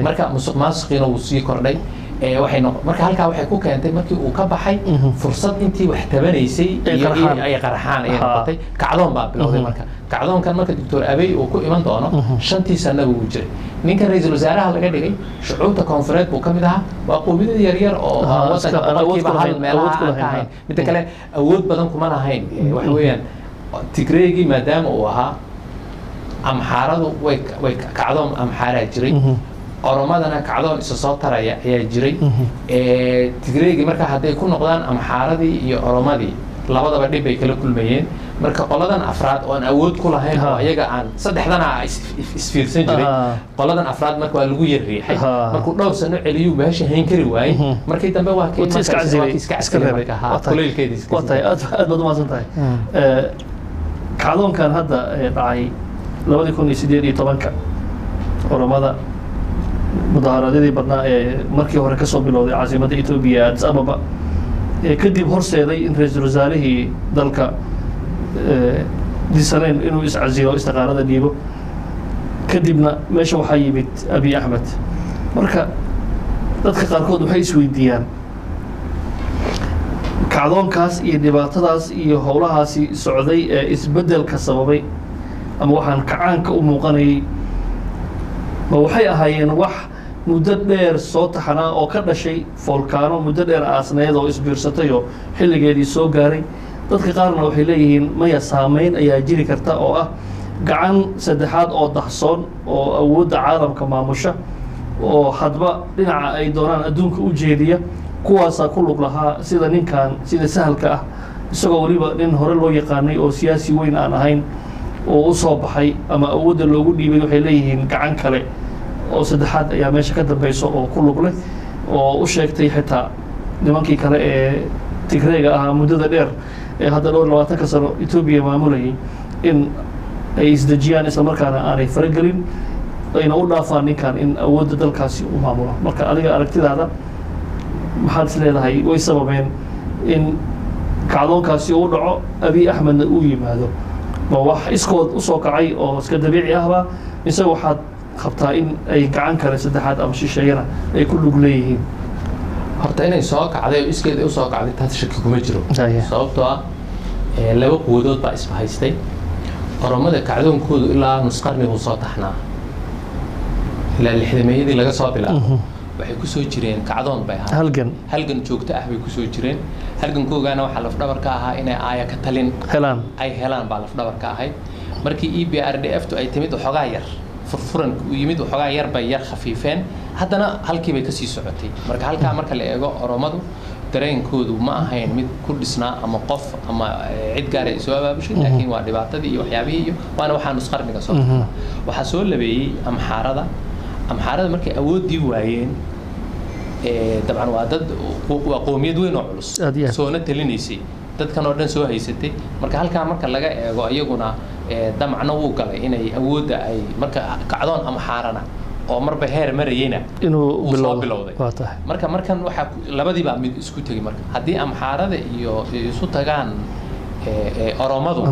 Marka musuq maasuqiina wuu sii kordhay. Waxay noq marka halkaa waxay ku keentay markii uu ka baxay fursad intii wax tabanaysay Ay iyo qarxaan. Ay qarxaan ayay noqotay. Kacdoon baa bilowday. Marka kacdoonkan marka Doctor Abiy uu ku iman doono, 5-tii sanaba wuu jiray. Ninka ra'iisul wasaaraha laga dhigay shucuubta koonfureed buu ka mid ahaa, waa qowmiyada yaryar oo aan wadanka iska aan awood boqolkiiba ku hal lahayn, meelaha awood ku aan ka lahayn, ahayn. Midda kale awood badan kuma lahayn. Waxa weeyaan Tigreegii maadaama uu ahaa, Amxaaradu way kacdoon Amxaaraa jiray, Oromadana kacdoon isa soo taraya ayaa jiray. Tigreegii marka hadday ku noqdaan Amxaaradii iyo Oromadii, labadaba dhib bay kala kulmayeen. Marka qoladan afraad oo aan awood ku lahayn oo iyaga aan saddexdana isfiirsan jiray, qoladan afraad marka waa lagu yar riixay. Markuu dhowr sano celiyuu bahasha hayn kari waayey. Markii dambe waa kii Waa tii iska marka- waa casilay, kii iska iska casilay reebay. marka, ha, Waa tahay. kuleylkeedii iska Waa tahay, aad aad baad umahadsan tahay. Kacdoonkan hadda ee dhacay 2018-ka, Oromada mudaharaadyadii badnaa ee markii hore kasoo bilowday caasimadda Etoobiya, Addis Ababa, ee kadib horseeday in ra-iisul wasaarihii dalka Desalegn inuu iscasilo, istiqaarada dhiibo, kadibna meesha waxaa yimid Abiy Axmed. Marka dadka qaarkood waxay isweydiiyaan kacdoonkaas iyo dhibaatadaas iyo howlahaasi socday ee isbeddelka sababay ama waxaan kacaanka u muuqanayay, ma waxay ahaayeen wax muddo dheer soo taxanaa oo ka dhashay foolkaano muddo dheer aasneed oo isbiirsatay oo xilligeedii soo gaaray? Dadka qaarna waxay leeyihiin maya, saameyn ayaa jiri karta oo ah gacan saddexaad oo dahsoon oo awoodda caalamka maamusha oo hadba dhinaca ay doonaan adduunka u jeediya, kuwaasaa ku lug lahaa sida ninkan sida sahalka ah, isagoo weliba nin hore loo yaqaanay oo siyaasi weyn aan ahayn oo u soo baxay ama awoodda loogu dhiibay. Waxay leeyihiin gacan kale oo saddexaad ayaa meesha ka dambeysa oo ku lug leh oo u sheegtay xitaa nimankii kale ee Tigreega ahaa muddada dheer ee hadda dhowr iyo labaatanka sano Etoobiya maamulayay in ay isdejiyaan, isla markaana aanay faragelin, ayna u dhaafaan ninkan in awoodda dalkaasi u maamulo. Marka adiga aragtidaada maxaad is leedahay way sababeen in kacdoonkaasi uu dhaco, Abiy Axmedna uu yimaado? Ma wax iskood usoo kacay oo iska dabiici ahba, mise waxaad qabtaa in ay gacan kale saddexaad ama shisheeyana ay ku lug leeyihiin? Horta inay soo kacday oo iskeed ay usoo kacday, taas shaki kuma jiro. Sababtoo ah laba quwadood baa isbahaystay. Oromada kacdoonkoodu ilaa nus qarni buu soo taxnaa, ilaa 60-meeyadii laga soo bilaabo waxay kusoo jireen kacdoon bay ahaa, halgan, halgan joogto ah bay kusoo jireen. Halgankoogaana waxaa lafdhabar ka ahaa inay aaya ka talin helaan, ay helaan baa lafdhabar ka ahayd. Markii EPRDF tu ay timid, waxoogaa yar furfuran u yimid, waxoogaa yar bay yar khafiifeen, haddana halkii bay kasii socotay. Marka halkaa marka la eego, Oromadu dareenkoodu ma ahayn mid ku dhisnaa ama qof ama cid gaar ay soo abaabushay, laakiin waa dhibaatadii iyo waxyaabihii iyo waana waxaa nus qarniga soo taxnaa. Waxaa soo labeeyey Amxaarada. Amxaarada markay awooddii waayeen, dabcan waa dad, waa qowmiyad weyn oo culus, Aad iyo aad. soona talinaysay, dadkan oo dhan soo haysatay. Marka halkaa marka laga eego, iyaguna damacna wuu galay inay awoodda ay marka kacdoon Amxaarana oo marba heer marayeyna inuu wuu soo bilowdo bilowday. Waa tahay. Marka markan waxaa labadii baa mid isku tegey. Marka haddii Amxaarada iyo isu tagaan Oromadu,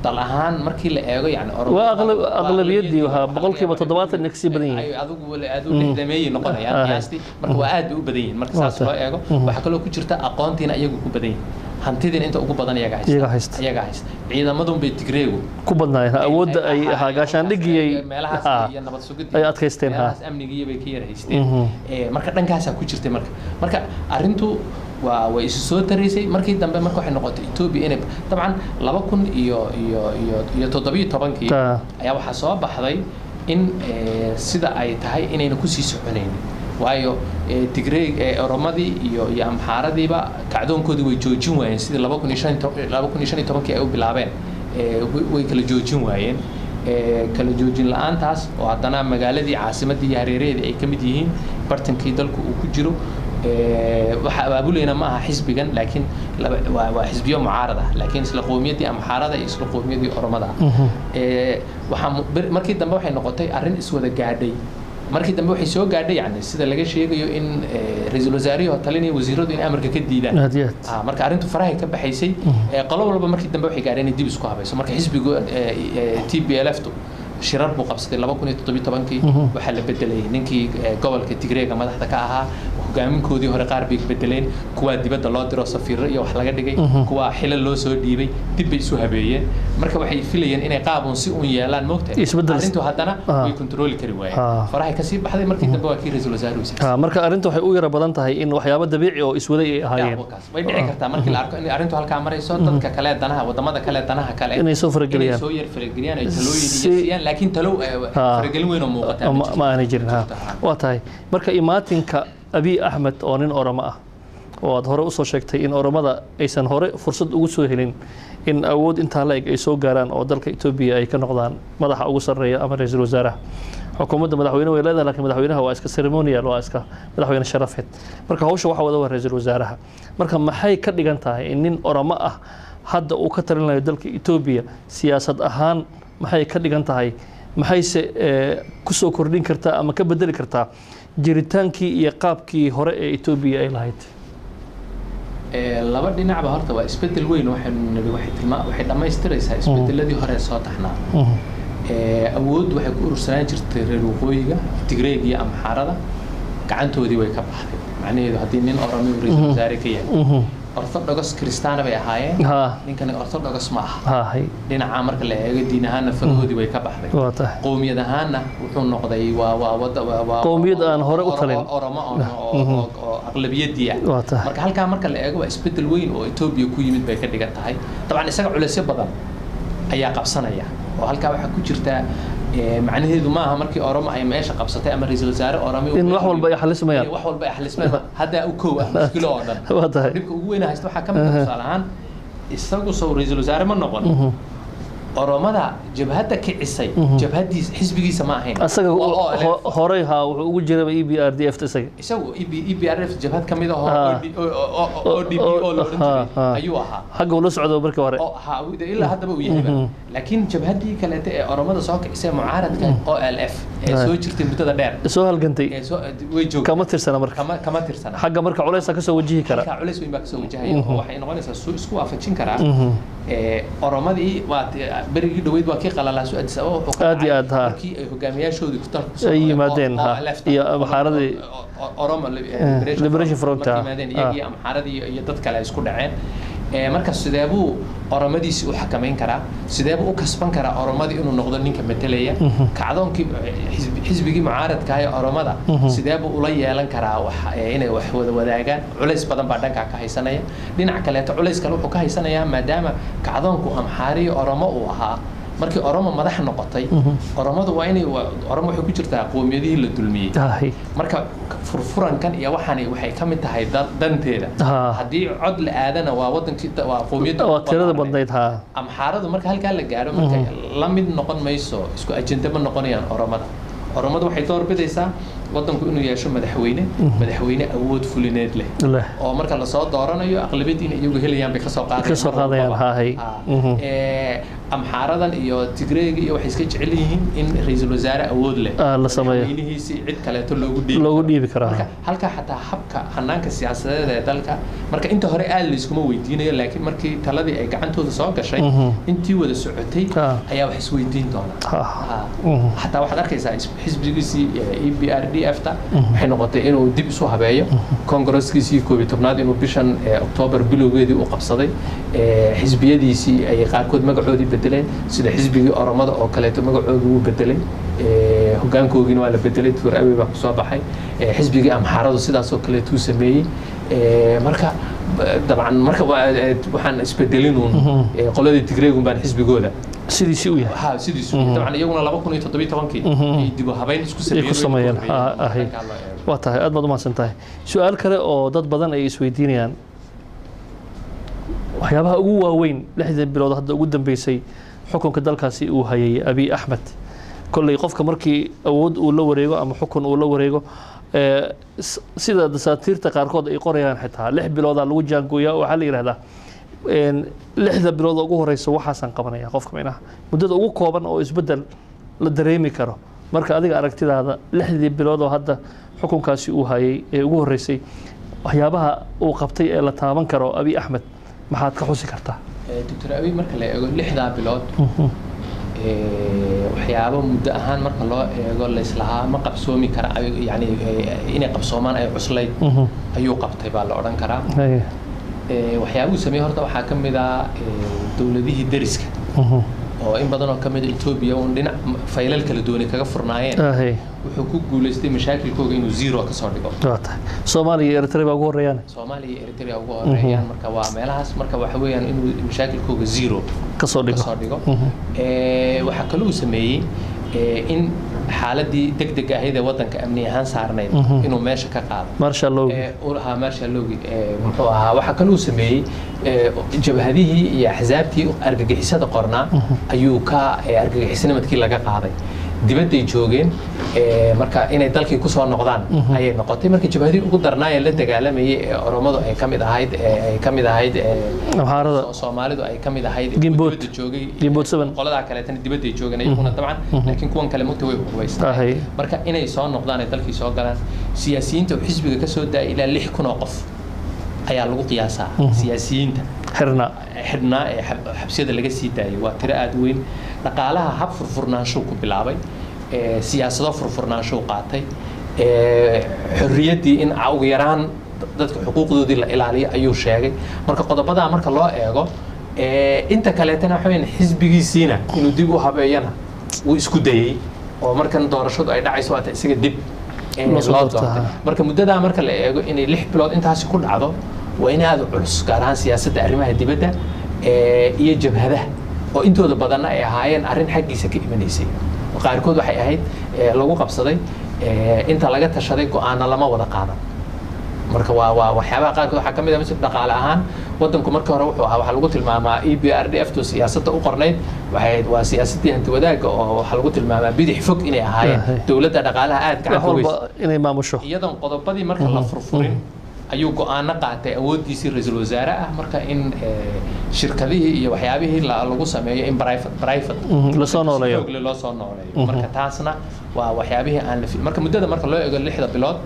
dal ahaan markii la eego, yani waa aqlabiyadii, waxaa 70% inay kasii badan yihiin. Ay adigu wala aad u 60-meeyay noqonayaan qiyaastii. Marka waa aad bay u badan yihiin marka Waa saas loo tahay. eego. Waxaa kaloo ku jirta aqoontiina iyagu ku badan yihiin, hantidiina inta ugu badan iyaga haysta. Iyaga haysta. Iyaga haysta. Ciidamadun bay Tigreegu ku badnaayeen awoodda ay gaashaandhigiyay meelahaas iyo nabad sugidii ay adkaysteen, ha. Meelahaas amnigiiyo bay ka yar haysteen. Marka dhankaasaa ku jirtay. Marka arrintu waa way isu soo taraysay markii dambe. Marka waxay noqotay Etoobiya inay dabcan laba kun iyo 17-kii ayaa waxaa soo baxday in sida ay tahay inayna kusii soconaynin. Waayo Tigreeg, Oromadii iyo Amxaaradiiba kacdoonkoodii way joojin waayeen sidii 2015-kii ay u bilaabeen, way kala joojin waayeen. Kala joojin la-aantaas oo haddana magaaladii caasimadii iyo hareeraheedii ay ka mid yihiin bartankii dalku uu ku jiro, waxa abaabulayna ma aha xisbigan, laakiin waa xisbiyo mucaarad ah, laakiin isla qowmiyaddii Amxaarada iyo isla qowmiyaddii Oromada ah. Waxaa markii dambe waxay noqotay arrin iswada gaadhay. Markii dambe waxay soo gaadhay, yani sida laga sheegayo, in ra-iisul wasaarihii oo talinaya wasiiradu in amarka ka diidaan. Aad iyo aad. Marka arrintu farahay ka baxaysay. Qolo walba markii dambe waxay gaadheen inay dib isku habayso. Marka xisbigu TPLF tu shirar buu qabsaday 2017-kii. Waxaa la bedelay ninkii gobolka Tigreega madaxda ka ahaa, hogaaminkoodii hore qaar bay bedeleen, kuwaa dibadda loo diro, safiiro iyo wax laga dhigay, kuwaa xilal loo soo dhiibay, dib bay isu habeeyeen. Marka waxay filayeen inay qaabun si un yeelaan, moogtahay, arrintu haddana way kontrooli kari waayeen, farahay kasii baxday. Markii dambe waa kii ra-iisul wasaaruhu is Marka arrinta waxay u yara badan tahay in waxyaabo dabiici oo iswaday ay ahaayeen. Way dhici kartaa markii la arko in arrintu halkaa marayso, dadka kale danaha, wadamada kale danaha kale inay soo farageliyaan, inay soo yar farageliyaan, ay talooyin iyo siiyaan, laakiin talo faragelin weyn oo muuqata ma aanay jirin. Waa tahay. Marka imaatinka Abiy Axmed oo nin Oromo ah, oo aad hore usoo sheegtay in Oromada aysan hore fursad ugu soo helin in awood intaa la eg ay soo gaaraan oo dalka Etoobiya ay ka noqdaan madaxa ugu sarreeya ama ra-iisul wasaaraha xukuumadda, madaxweyne way leedahay, laakiin madaxweynaha waa iska ceremonial, waa iska madaxweyne sharafeed. Marka hawsha waxa wada waa ra-iisul wasaaraha. Marka maxay ka dhigan tahay in nin Oromo ah hadda uu ka talinayo dalka Etoobiya? Siyaasad ahaan maxay ka dhigan tahay? Maxayse kusoo kordhin kartaa ama ka bedeli kartaa jiritaankii iyo qaabkii hore ee Etoobiya ay lahayd? Laba dhinacba horta waa isbedel weyn. Waxaynu nidhi waxay tilmaa, waxay dhammaystiraysaa isbedeladii hore soo taxnaa. Awooddu waxay ku urursanaan jirtay reer waqooyiga, Tigreeg iyo Amxaarada, gacantoodii way ka baxday. Macnaheedu haddii nin Oromi uu ra-iisul wasaare ka yahay, Orthodox Kristaana bay ahaayeen, ninkani Orthodox ma aha. Dhinaca marka la eego diin ahaanna farahoodii way ka baxday, qowmiyad ahaanna wuxuu noqday waa wada waa qowmiyad aan hore u talin, Oromo oo aqlabiyadii ah. Marka halkaa marka la eego waa isbedel weyn oo Etoobiya ku yimid bay ka dhigan tahay. Dabcan isaga culeysyo badan ayaa qabsanaya, oo halkaa waxaa ku jirta, macnaheedu maaha markii Oromo ay meesha qabsatay ama ra-iisul wasaare Oromo in wax walba ay xalismayaan. Wax walba ay xalismayaan hadda u kow ah mushkilo oo dhan. Waa tahay. Dhibka ugu weyn haysta waxaa ka mid ah, tusaale ahaan, isagu sow ra-iisul wasaare ma noqon. Oromada jabhadda kicisay jabhadiisa xisbigiisa ma ahayn. Asaga horey ha wuxuu ugu jiraba EPRDF isaga. Isagu EPRF jabhad ka mid ah oo ODP oo la odhan jiray ayuu ahaa. Xagga ula socdo markii hore. Ha, ilaa haddaba uu yahayba, laakiin jabhaddii kaleete ee Oromada soo kicisay, mucaaradka OLF ee soo jirtay muddada dheer, soo halgantay, way joogtay, kama tirsana. Marka kama tirsana xagga. Marka culaysa kasoo wajihi kara, halkaa culays weyn baa kasoo wajahaya, oo waxay noqonaysaa suu isku waafajin karaa Oromadii. Waa berigii dhaweyd waa kii qalalaasu Addis Ababa wuxuu ka aad iyo aad markii ay hogaamiyaashoodii dalka ay yimaadeen iyo Amxaaradii Oromo Liberation Front markay yimaadeen, iyagii Amxaaradii iyo dad kale ay isku dhaceen. Marka sidee buu Oromadiisi u xakamayn karaa? Sidee buu u kasban karaa Oromadii inuu noqdo ninka metelaya kacdoonkii xisbigii mucaaradka ee Oromada? Sidee buu ula yeelan karaa wax inay wax wada wadaagaan? Culays badan baa dhankaa ka haysanaya. Dhinaca kaleeto culays kale wuxuu ka haysanayaa, maadaama kacdoonku Amxaariyo Oromo uu ahaa, markii Oromo madax noqotay, Oromadu waa inay, Oromo waxay ku jirtaa qowmiyadihii la dulmiyey. Marka furfurankan iyo waxani waxay ka mid tahay danteeda. Haddii cod la aadana waa wadankii, waa qowmiyadda waa tirada badnayd. Amxaaradu marka halkaa la gaaro, marka la mid noqon mayso, isku ajende ma noqonayaan Oromada. Oromadu waxay door bidaysaa wadanku inuu yeesho madaxweyne awood fulineed leh, oo marka lasoo dooranayo aqlabiyadiina iyagu helayaan bay kasoo qaadayaan. Kasoo qaadayaan. Amxaaradan iyo Tigreega iyo waxay iska jecel yihiin in ra-iisul wasaare awood leh la sameeyo, madaxweynihiisii cid kaleeto loogu dhiibi loogu dhiibi karaa. Marka halkaa xataa habka hanaanka siyaasadeed ee dalka, marka inta hore aad layskuma weydiinayo, laakiin markii taladii ay gacantooda soo gashay, intii wada socotay ayaa wax isweydiin doonaa. Xataa waxaad arkaysaa xisbigiisii EPRDF ta waxay noqotay inuu dib isu habeeyo, kongareskiisii 11aad inuu bishan Oktoobar bilowgeedii u qabsaday. Xisbiyadiisii ay qaarkood magacoodii bedeleen, sida xisbigii Oromada oo kaleeto magacoodii wuu bedelay, hogaankoogiina waa la bedelay, Tuur Abiy baa kusoo baxay. Xisbigii Amxaaradu sidaasoo kaleetuu sameeyey. Marka Dabcan marka waxaan isbedelinuun qoladii Tigreegun baan xisbigooda sidiisii u yahay. Ha, sidiisu dabcan iyaguna 2017kii ay dib u habayn isku ku sameeyeen. Waa tahay, aad baad u mahadsan tahay. Su-aal kale oo dad badan ay isweydiinayaan, waxyaabaha ugu waaweyn 6dii bilood hadda ugu dambeysay xukunka dalkaasi uu hayay Abiy Axmed, kolley qofka markii awood uu la wareego ama xukun uu la wareego, sida dasaatiirta qaarkood ay qorayaan, xitaa 6 biloodaa lagu jaangooyaa. Waxaa la yidhahdaa 6da bilood ugu horeysa waxaasaan qabanaya qofka, micnaha muddada ugu kooban oo isbeddel la dareemi karo. Marka adiga aragtidaada, 6dii bilood oo hadda xukunkaasi uu hayay ee ugu horreysay, waxyaabaha uu qabtay ee la taaban karo Abiy Axmed maxaad ka xusi kartaa? Doctor Abiy marka la eego 6daa bilood, waxyaabo muddo ahaan marka loo eego layslahaa ma qabsoomi kara, yani inay qabsoomaan ay cuslayd, ayuu qabtay baa la odhan karaa. Waxyaabuhu sameeyey horta waxaa ka mid ah dowladihii deriska oo in badan oo ka mid a Etoobiya uun dhinac faylal kala duwanay kaga furnaayeen, wuxuu ku guulaystay mashaakilkooga inuu zero kasoo dhigo. Waa tahay, Soomaaliya iyo Eritrea baa ugu horreeyaan. Soomaaliya iyo Eritrea ugu horeeyaan. Marka waa meelahaas, marka waxa weeyaan inuu mashaakilkooga zero kasoo dhigo. Kasoo dhigo. Waxaa kaloo uu sameeyey in xaaladii degdeg ahayd ee waddanka amni ahaan saarnayd inuu meesha ka qaado. Martial law. Uu lahaa martial lawgi muxuu ahaa. Waxaa kaloo uu sameeyey jabhadihii iyo axsaabtii argagixisada qornaa ayuu ka argagixisnimadkii laga qaaday. Dibadday joogeen, marka inay dalkii kusoo noqdaan ayay noqotay. Marka jabhadihii ugu darnaayee la dagaalamayay ee Oromadu ay ka mid ahayd, ay ka mid ahayd Amxaarada, Soomaalidu ay ka mid ahayd, Gimbood. dibadda joogay. Gimbood 7. Qoladaa kaleetana dibadday joogeen iyaguna dabcan, laakiin kuwan kale mugta way hubaystaan. Marka inay soo noqdaan ay dalkii soo galaan. Siyaasiyiinta uu xisbiga ka soo daayay ilaa 6000 oo qof ayaa lagu qiyaasaa siyaasiyiinta xirna xidhnaa ee xabsiyada laga sii daayay. Waa tiro aada weyn. Dhaqaalaha hab furfurnaanshuu ku bilaabay, siyaasado furfurnaanshuu qaatay, xorriyaddii in ugu yaraan dadka xuquuqdoodii la ilaaliyo ayuu sheegay. Marka qodobadaa marka loo eego, inta kaleetana waxa weeyaan xisbigiisiina inuu dib u habeeyana wuu isku dayey, oo markan doorashadu ay dhacayso waata isaga dib loo soo loo doortay, doortay. Marka muddadaa marka la eego inay 6 bilood intaasi ku dhacdo waa in aada u culus, gaar ahaan siyaasadda arrimaha dibadda iyo jabhadaha oo intooda badanna ay ahaayeen arrin xaggiisa ka imanaysay. Qaarkood waxay ahayd lagu qabsaday, inta laga tashaday go-aana lama wada qaadan. Marka waa waxyaabaha qaarkood waxaa ka mid ah misal dhaqaale ahaan waddanku markii hore wuxuu ahaa, waxaa lagu tilmaamaa EPRDF to siyaasadda u qornayd waxay ahayd waa siyaasaddii hanti wadaagga, oo waxaa lagu tilmaamaa bidix fog inay ahaayeen, dowladda dhaqaalaha aad wax gacanta walba weysa inay maamusho. Iyadoon qodobadii marka la furfurin ayuu go-aano qaatay awooddiisii ra-iisul wasaare ah, marka in shirkadihii iyo waxyaabihii lagu sameeyo in private lasoo nooleeyo. xoog leh loo soo nooleeyo. Marka taasna waa waxyaabihii aan la marka muddada marka loo eego 6da bilood,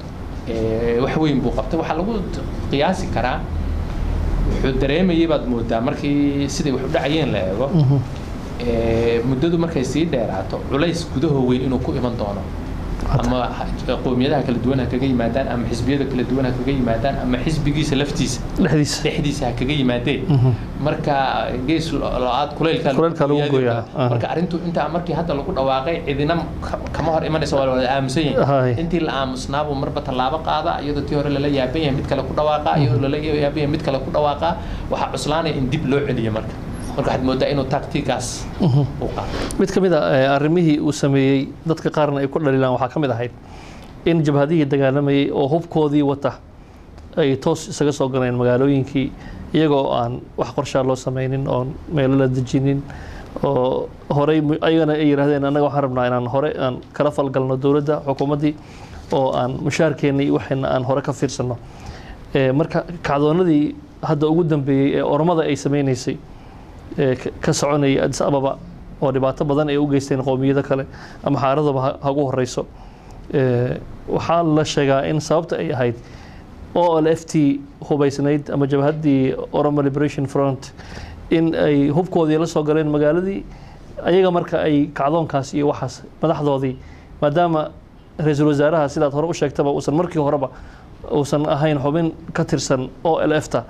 wax weyn buu qabtay. Waxaa lagu qiyaasi karaa wuxuu dareemayay baad moodaa markii siday wax u dhacayeen la eego, muddadu markay sii dheeraato culays gudaho weyn inuu ku iman doono, ama qowmiyadaha kala duwan ha kaga yimaadaan, ama xisbiyada kala duwan ha kaga yimaadaan, ama xisbigiisa laftiisa dhexdiisa dhexdiisa ha kaga yimaadeen. Marka gees lo-aad kulaylka Kulaylka lagu gooyaa. Marka arrintu intaa markii hadda lagu dhawaaqay cidina kama hor imanaysa, waa la wada aamusan yahay. Intii la aamusnaabuu marba tallaabo qaada, iyadoo tii hore lala yaaban yahay mid kale ku dhawaaqa, iyadoo lala yaaban yahay mid kale ku dhawaaqa. Waxaa cuslaanaya in dib loo celiyo. Marka waxaad moodaa inuu taktiikaas uu qaato. Mid ka mid a arrimihii uu sameeyey dadka qaarna ay ku dhaliilaan waxaa ka mid ahayd in jabhadihii dagaalamayay oo hubkoodii wata ay toos isaga soo galeen magaalooyinkii, iyagoo aan wax qorshaa loo sameynin oon meelo la dejinin, oo horey ayagana ay yidhahdeen annaga waxaan rabnaa inaan hore aan kala falgalno dowladda, xukuumaddii, oo aan mushaarkeenna iyo waxayna aan hore ka fiirsanno. Marka kacdoonadii hadda ugu dambeeyey ee Oromada ay sameynaysay ee ka soconayay Addis Ababa oo dhibaato badan ay u geysteen qowmiyado kale ama xaaradaba hagu horeyso, waxaa la sheegaa in sababta ay ahayd OLFT hubaysnayd ama jabhaddii Oromo Liberation Front in ay hubkoodii la soo galeen magaaladii ayaga. Marka ay kacdoonkaas iyo waxaas madaxdoodii, maadaama ra-iisul wasaaraha sidaad hore u sheegtaba uusan markii horeba uusan ahayn xubin ka tirsan OLF-ta,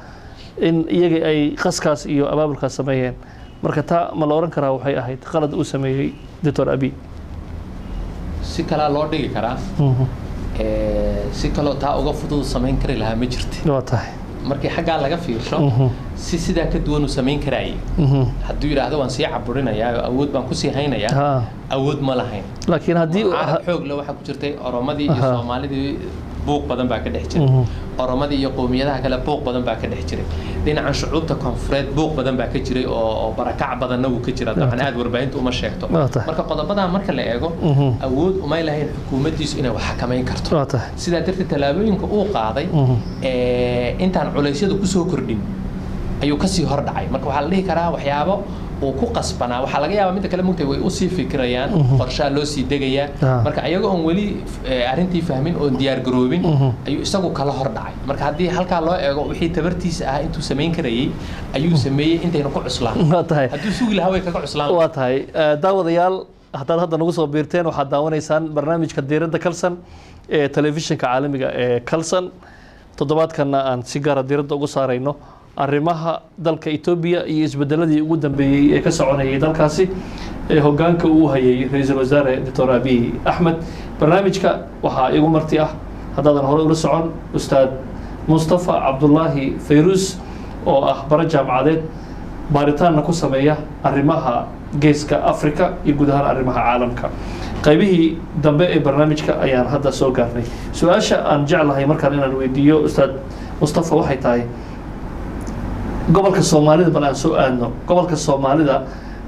in iyaga ay qaskaas iyo abaabulkaas sameeyeen. Marka taa ma la oran karaa waxay ahayd qalad uu sameeyey Doctor Abiy? Si kalaa loo dhigi karaa. Si kaloo taa uga fudud samayn kari lahaa ma jirti. Waa tahay. Markii xaggaa laga fiirsho, si sidaa ka duwan uu samayn karaayay. Hadduu yidhaahdo waan sii caburinayaa oo awood baan kusii haynayaa, awood ma lahayn. Laakiin haddii mucaarad xoog le waxaa ku jirtay Oromadii iyo Soomaalidii, buuq badan baa ka dhex jiray. Oromadii iyo qowmiyadaha kale buuq badan baa ka dhex jiray. Dhinacan shucuubta koonfureed buuq badan baa ka jiray oo barakac badanna wuu ka jira. Dabcan aad warbaahinta uma sheegto. Marka qodobadaa marka la eego, awood umay lahayn xukuumaddiisu inay wax xakamayn karto. Sidaa darteed tallaabooyinka uu qaaday intaan culeysyadu kusoo kordhin ayuu kasii hor dhacay. Marka waxaa la dhihi karaa waxyaabo uu ku qasbanaa. Waxaa laga yaabaa midda kale mugtay way usii fikirayaan, qorshaa loo sii degayaa. Marka ayaga oon weli arrintii fahmin oon diyaar garoobin ayuu isagu kala hor dhacay. Marka haddii halkaa loo eego, wixii tabartiisa ahaa intuu samayn karayay ayuu sameeyey intayna ku cuslaan. Waa tahay. Hadduu sugi lahaa way kaga cuslaan. Waa tahay. Daawadayaal, haddaad hadda nagu soo biirteen, waxaad daawanaysaan barnaamijka Diiradda Kalsan ee telefishinka caalamiga ee Kalsan. Toddobaadkanna aan si gaara diiradda ugu saarayno arrimaha dalka Etoobiya iyo isbedeladii ugu dambeeyey ee ka soconayay dalkaasi ee hoggaanka uu hayay ra-iisul wasaare Doctor Abiy Axmed. Barnaamijka waxaa igu marti ah, haddaadan hore ula socon, Ustaad Mustafa Cabdulaahi Fayruus oo ah bara jaamacadeed, baaritaanna ku sameeya arrimaha Geeska Africa iyo guud ahaan arrimaha caalamka. Qaybihii dambe ee barnaamijka ayaan hadda soo gaarnay. Su-aasha aan jeclahay markaan inaan weydiiyo Ustaad Mustafa waxay tahay gobolka Soomaalida. Bal aan soo aadno gobolka Soomaalida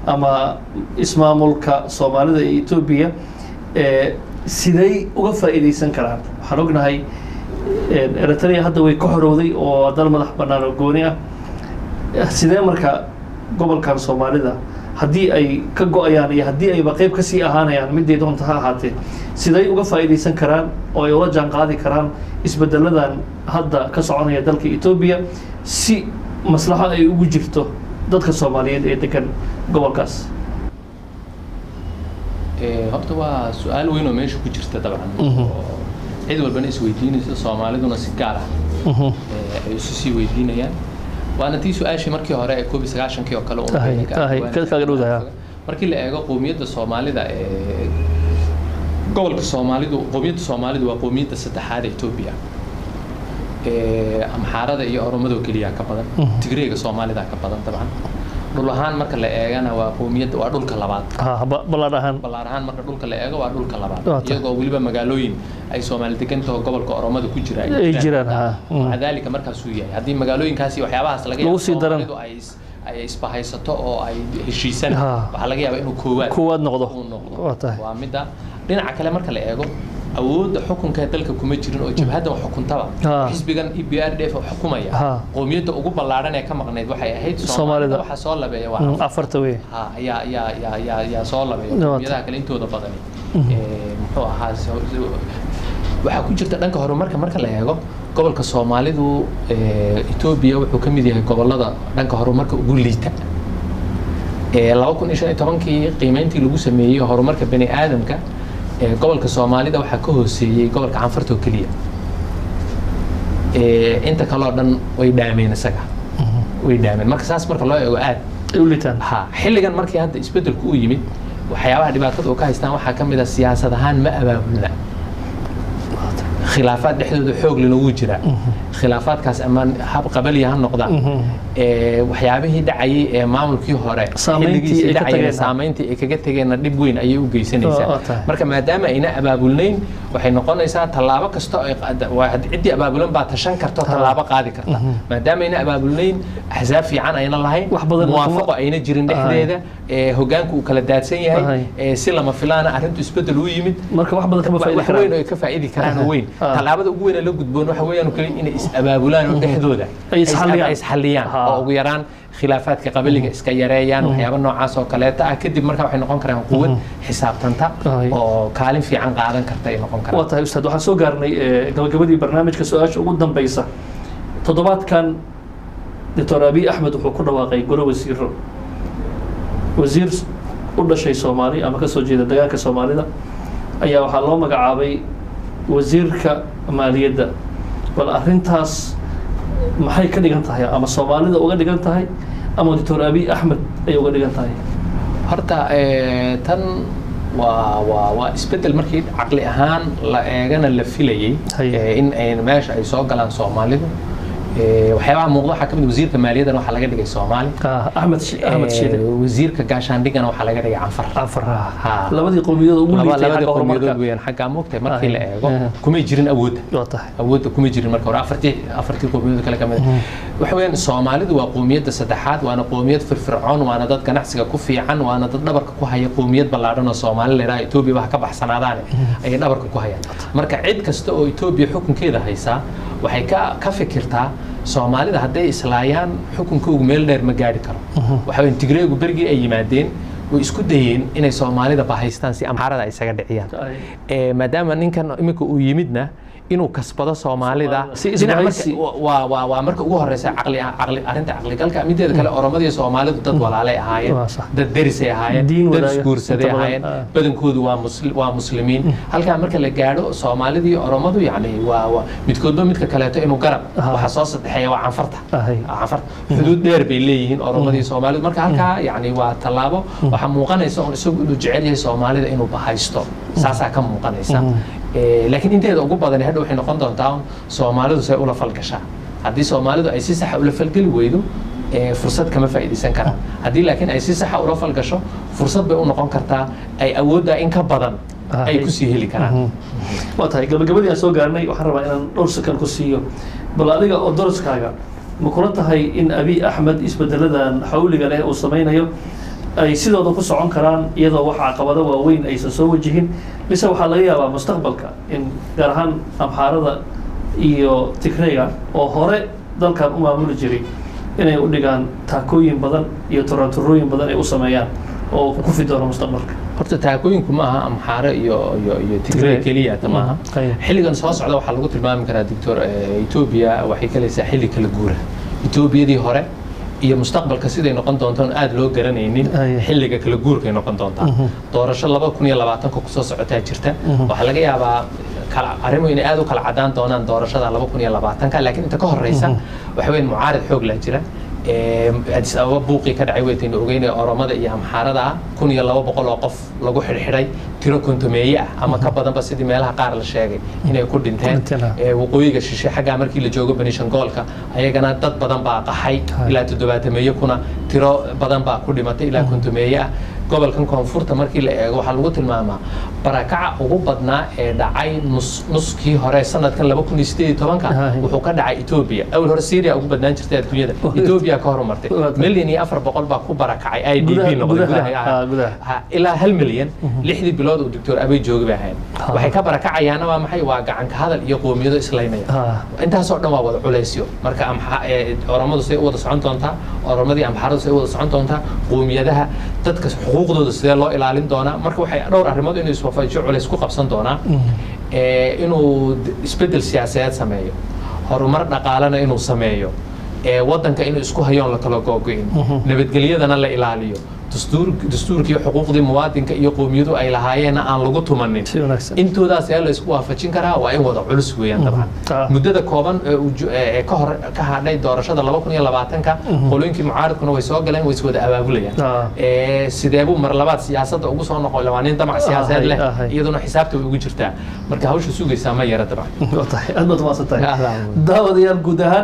ama ismaamulka Soomaalida ee Etoobiya, ee sidey uga faa'iidaysan karaan? Waxaan ognahay Eritrea hadda way ka xorowday oo dal madax bannaan oo gooni ah. Sidee marka gobolkan Soomaalida, haddii ay ka go-ayaan iyo haddii ayba qeyb kasii ahaanayaan, miday doonta ha ahaatee, siday uga faa'iidaysan karaan oo ay ula jaan qaadi karaan isbedeladan hadda ka soconaya dalka Etoobiya si maslaxo ay ugu jirto dadka Soomaaliyeed ee degan gobolkaas? Horta waa su-aal weyn oo meesha ku jirta dabcan, oo cid walbana isweydiinayso, Soomaaliduna si gaar ah ay isu sii weydiinayaan. Waana tii su-aashii markii hore ee 91-kii oo kale un kaaga dhowdahay. Markii la eego qowmiyadda Soomaalida ee gobolka Soomaalidu, qowmiyadda Soomaalidu waa qowmiyadda saddexaad ee Etoobiya. Amxaarada iyo Oromadoo keliya ka badan, Tigreega Soomaalida ka badan. Dabcan dhul ahaan marka la eegana waa qowmiyadda, waa dhulka labaad. Ballaar ahaan. Ballaar ahaan marka dhulka la eego waa dhulka labaad, iyagoo weliba magaalooyin ay Soomaali degantaho gobolka Oromada ku jira ay jiraan. Maca daalika markaasuu yahay, haddii magaalooyinkaas iyo waxyaabahaas laga yaabo Soomaalidu ay isbahaysato oo ay heshiisaan, waxaa laga yaabaa inuu koowaad koowaad noqdo. Uu noqdo. Waa midda. Dhinaca kale marka la eego, awoodda xukunka dalka kuma jirin oo jabhaddan xukuntaba, xisbigan EPRDF oo xukumaya, qowmiyadda ugu ballaaran ee ka maqnayd waxay ahayd Soomaalida. Waxaa soo labeeya waa afarta wey. Ha, ayaa ayaa yaa yaa yaa soo labeeya qowmiyadaha kale intooda badani. Muxuu ahaa, waxaa ku jirta dhanka horumarka marka la eego, gobolka Soomaalidu Etoobiya wuxuu ka mid yahay gobollada dhanka horumarka ugu liita. 2015-kii qiimeyntii lagu sameeyey horumarka bani aadamka gobolka Soomaalida waxaa ka hooseeyey gobolka Canfarta oo keliya. Inta kaleo dhan way dhaameen, isaga way dhaameen. Marka saas marka loo eego aad u liitaan. Ha, xilligan markii hadda isbeddelku u yimid, waxyaabaha dhibaatada oo ka haystaan waxaa ka mid ah siyaasad ahaan ma abaabulna, khilaafaad dhexdooda xoog lena wuu jiraa. Khilaafaadkaas ama hab qabaliya ha noqdaan, waxyaabihii dhacayay ee maamulkii hore xilligiisii dhacayay saameyntii ay kaga tegeenna dhib weyn ayay u geysanaysaa. Marka maadaama ayna abaabulnayn, waxay noqonaysaa tallaabo kasta ciddii abaabulan baa tashan karta, tallaabo qaadi karta. Maadaama ayna abaabulnayn, axsaab fiican ayna lahayn, muwaafaqo ayna jirin dhexdeeda, hoggaanku uu kala daadsan yahay, si lama filaana arrintu isbeddel u yimid. Marka wax badan kama faaidi karaan, wax weyn ay ka faa'idi karaan oo weyn. Tallaabada ugu weyn ee la gudboon waxa weeyaan kaliya inay is abaabulaan oo dhexdooda ay isxalliyaan oo ugu yaraan khilaafaadka qabiliga iska yareeyaan, waxyaabo noocaas oo kaleeta ah. Kadib marka waxay noqon karaan quwad xisaabtanta oo kaalin fiican qaadan karta ay noqon karaan. Waa tahay ustaad, waxaan soo gaarnay gabagabadii barnaamijka. Su-aasha ugu dambeysa toddobaadkan, Doctor Abiy Axmed wuxuu ku dhawaaqay golo wasiiro. Wasiir u dhashay Soomaali ama kasoo jeeda deegaanka Soomaalida ayaa waxaa loo magacaabay wasiirka maaliyadda. Bal arrintaas maxay ka dhigan tahay, ama Soomaalida uga dhigan tahay, ama Doctor Abiy Axmed ay uga dhigan tahay? Horta tan waa isbeddel markii caqli ahaan la eegana la filayey in ay meesha ay soo galaan Soomaalidu. Waxyaabaha muuqda waxaa ka mid wasiirka maaliyaddana waxaa laga dhigay Soomaali, Axmed Shide. Wasiirka gaashaandhigana waxaa laga dhigay Canfar. Canfar, labadii qowmiyadood ugu liitay labadii qowmiyadood weeyaan xaggaa moogtahay markii la eego kumay jirin awoodda. Waa tahay. Awoodda kumay jirin marka hore afartii qowmiyadood kale ka mid waxa weeyaan. Soomaalidu waa qowmiyadda saddexaad, waana qowmiyad firfircoon, waana dad ganacsiga ku fiican, waana dad dhabarka ku haya qowmiyad ballaadhan oo Soomaali la yidhaha Etoobiya wax ka baxsanaadaane ayay dhabarka ku hayaan. Marka cid kasta oo Etoobiya xukunkeeda haysaa waxay ka fikirtaa Soomaalida hadday islaayaan xukunkoogu meel dheer ma gaadhi karo. Waxa weyn Tigreegu berigii ay yimaadeen way isku dayeen inay Soomaalida bahaystaan si Amxaarada ay isaga dhiciyaan, maadaama ninkan iminka uu yimidna inuu kasbado Soomaalida waa marka ugu horeysa caqli caqli arrinta caqligalka. Mideeda kale Oromada iyo Soomaalidu dad walaalay ahaayeen, dad derisay ahaayeen, dad isguursaday ahaayeen, badankoodu waa muslimiin. Halkaa marka la gaadho Soomaalida iyo Oromadu yacni waa midkoodba midka kaleeto inuu garab waxa soo saddexeeya waa Canfarta. Canfarta xuduud dheer bay leeyihiin Oromada iyo Soomaalidu. Marka halkaa yacni waa tallaabo waxaa muuqanaysa un isagu inuu jecel yahay Soomaalida inuu bahaysto, saasaa ka muuqanaysa. Laakiin inteeda ugu badani hadha waxay noqon doontaa Soomaalidu say ula falgashaa. Haddii Soomaalidu ay si saxa ula falgeli weydo fursad kama faa'iidaysan karaan, haddii laakiin ay si saxa ula falgasho fursad bay u noqon kartaa ay awooddaa in ka badan ay kusii heli karaan. Waa tahay, gabagabadii aan soo gaarnay waxaan rabaa inaan dhowr sakan ku siiyo. Bal adiga oo doroskaaga ma kula tahay in Abiy Axmed isbedeladan xawliga leh uu sameynayo ay sidooda ku socon karaan iyadoo wax caqabado waaweyn aysan soo wajihin, mise waxaa laga yaabaa mustaqbalka in gaar ahaan Amxaarada iyo Tigreyga oo hore dalkan u maamuli jiray inay u dhigaan taakooyin badan iyo turaanturooyin badan ay u sameeyaan oo ku kufi doono mustaqbalka? Horta taakooyinku ma aha Amxaare iyo Tigrey keliya ta maaha. Xilligan soo socda waxaa lagu tilmaami karaa, doctor, Etoobiya waxay galaysaa xilli kala guura. Etoobiyadii hore iyo mustaqbalka siday noqon doontaan aada loo garanaynin, xilliga kala guurkay noqon doontaa. Doorasho 2020-ka kusoo socotaa jirta, waxaa laga yaabaa arrimuhu inay aada u kala cadaan doonaan doorashada 2020-ka. Laakiin inta ka horeysa waxa weyn mucaarid xoog laa jira. Addis Ababa buuqii ka dhacay weytaynu ogeynay, Oromada iyo Amxaarada ah, 1200 oo qof lagu xidhxidhay, tiro kontomeeye ah ama ka badanba sidii meelaha qaar la sheegay inay ku dhinteen. Waqooyiga shishe xaggaa markii la joogo Benishangoolka ayagana dad badan baa qaxay, ilaa 70-meeye kuna tiro badan baa ku dhimatay ilaa kontomeeye ah. Gobolkan koonfurta markii la eego waxaa lagu tilmaamaa barakaca ugu badnaa ee dhacay nuskii hore sanadkan 2018-ka wuxuu ka dhacay Etoobiya. Awal hore Syria ugu badnaan jirtay adduunyada, Etoobiya ka horumartay. 1,400,000 baa ku barakacay IDP noqday gudaha, ilaa 1 milyan 6dii bilood uu Doctor Abiy joogay bay ahayd. Waxay ka barakacayaana waa maxay? Waa gacanka hadal iyo qoomiyado islaynaya. Intaasoo dhan waa wada culaysyo. Marka Oromadu say u wada socon doontaa, Oromadii Amxaaradu say u wada socon doontaa, qoomiyadaha dadka xuquuqdooda sidee loo ilaalin doonaa? Marka waxay dhowr arrimood inuu iswaafajiyo culays ku qabsan doonaa, inuu isbeddel siyaasadeed sameeyo, horumar dhaqaalena inuu sameeyo, waddanka inuu isku hayoon la kala googo'in, nabadgelyadana la ilaaliyo, dastuurkii xuquuqdii muwaadinka iyo qoomiyadu ay lahaayeenna aan lagu tumanin. Intoodaas ee la isku waafajin karaa waa in wada culus weeyaan dabcan. Muddada kooban ee ka hor ka hadhay doorashada 2020-ka qolooyinkii mucaaridkuna way soo galeen, way is wada abaabulayaan. Sideebuu mar labaad siyaasadda ugu soo noqon? Waa nin damac siyaasadeed leh, iyaduna xisaabta way ugu jirtaa. Marka hawsha sugaysaa ma yara dabcan. Aad baad umahadsan tahay daawadayaal guud ahaan.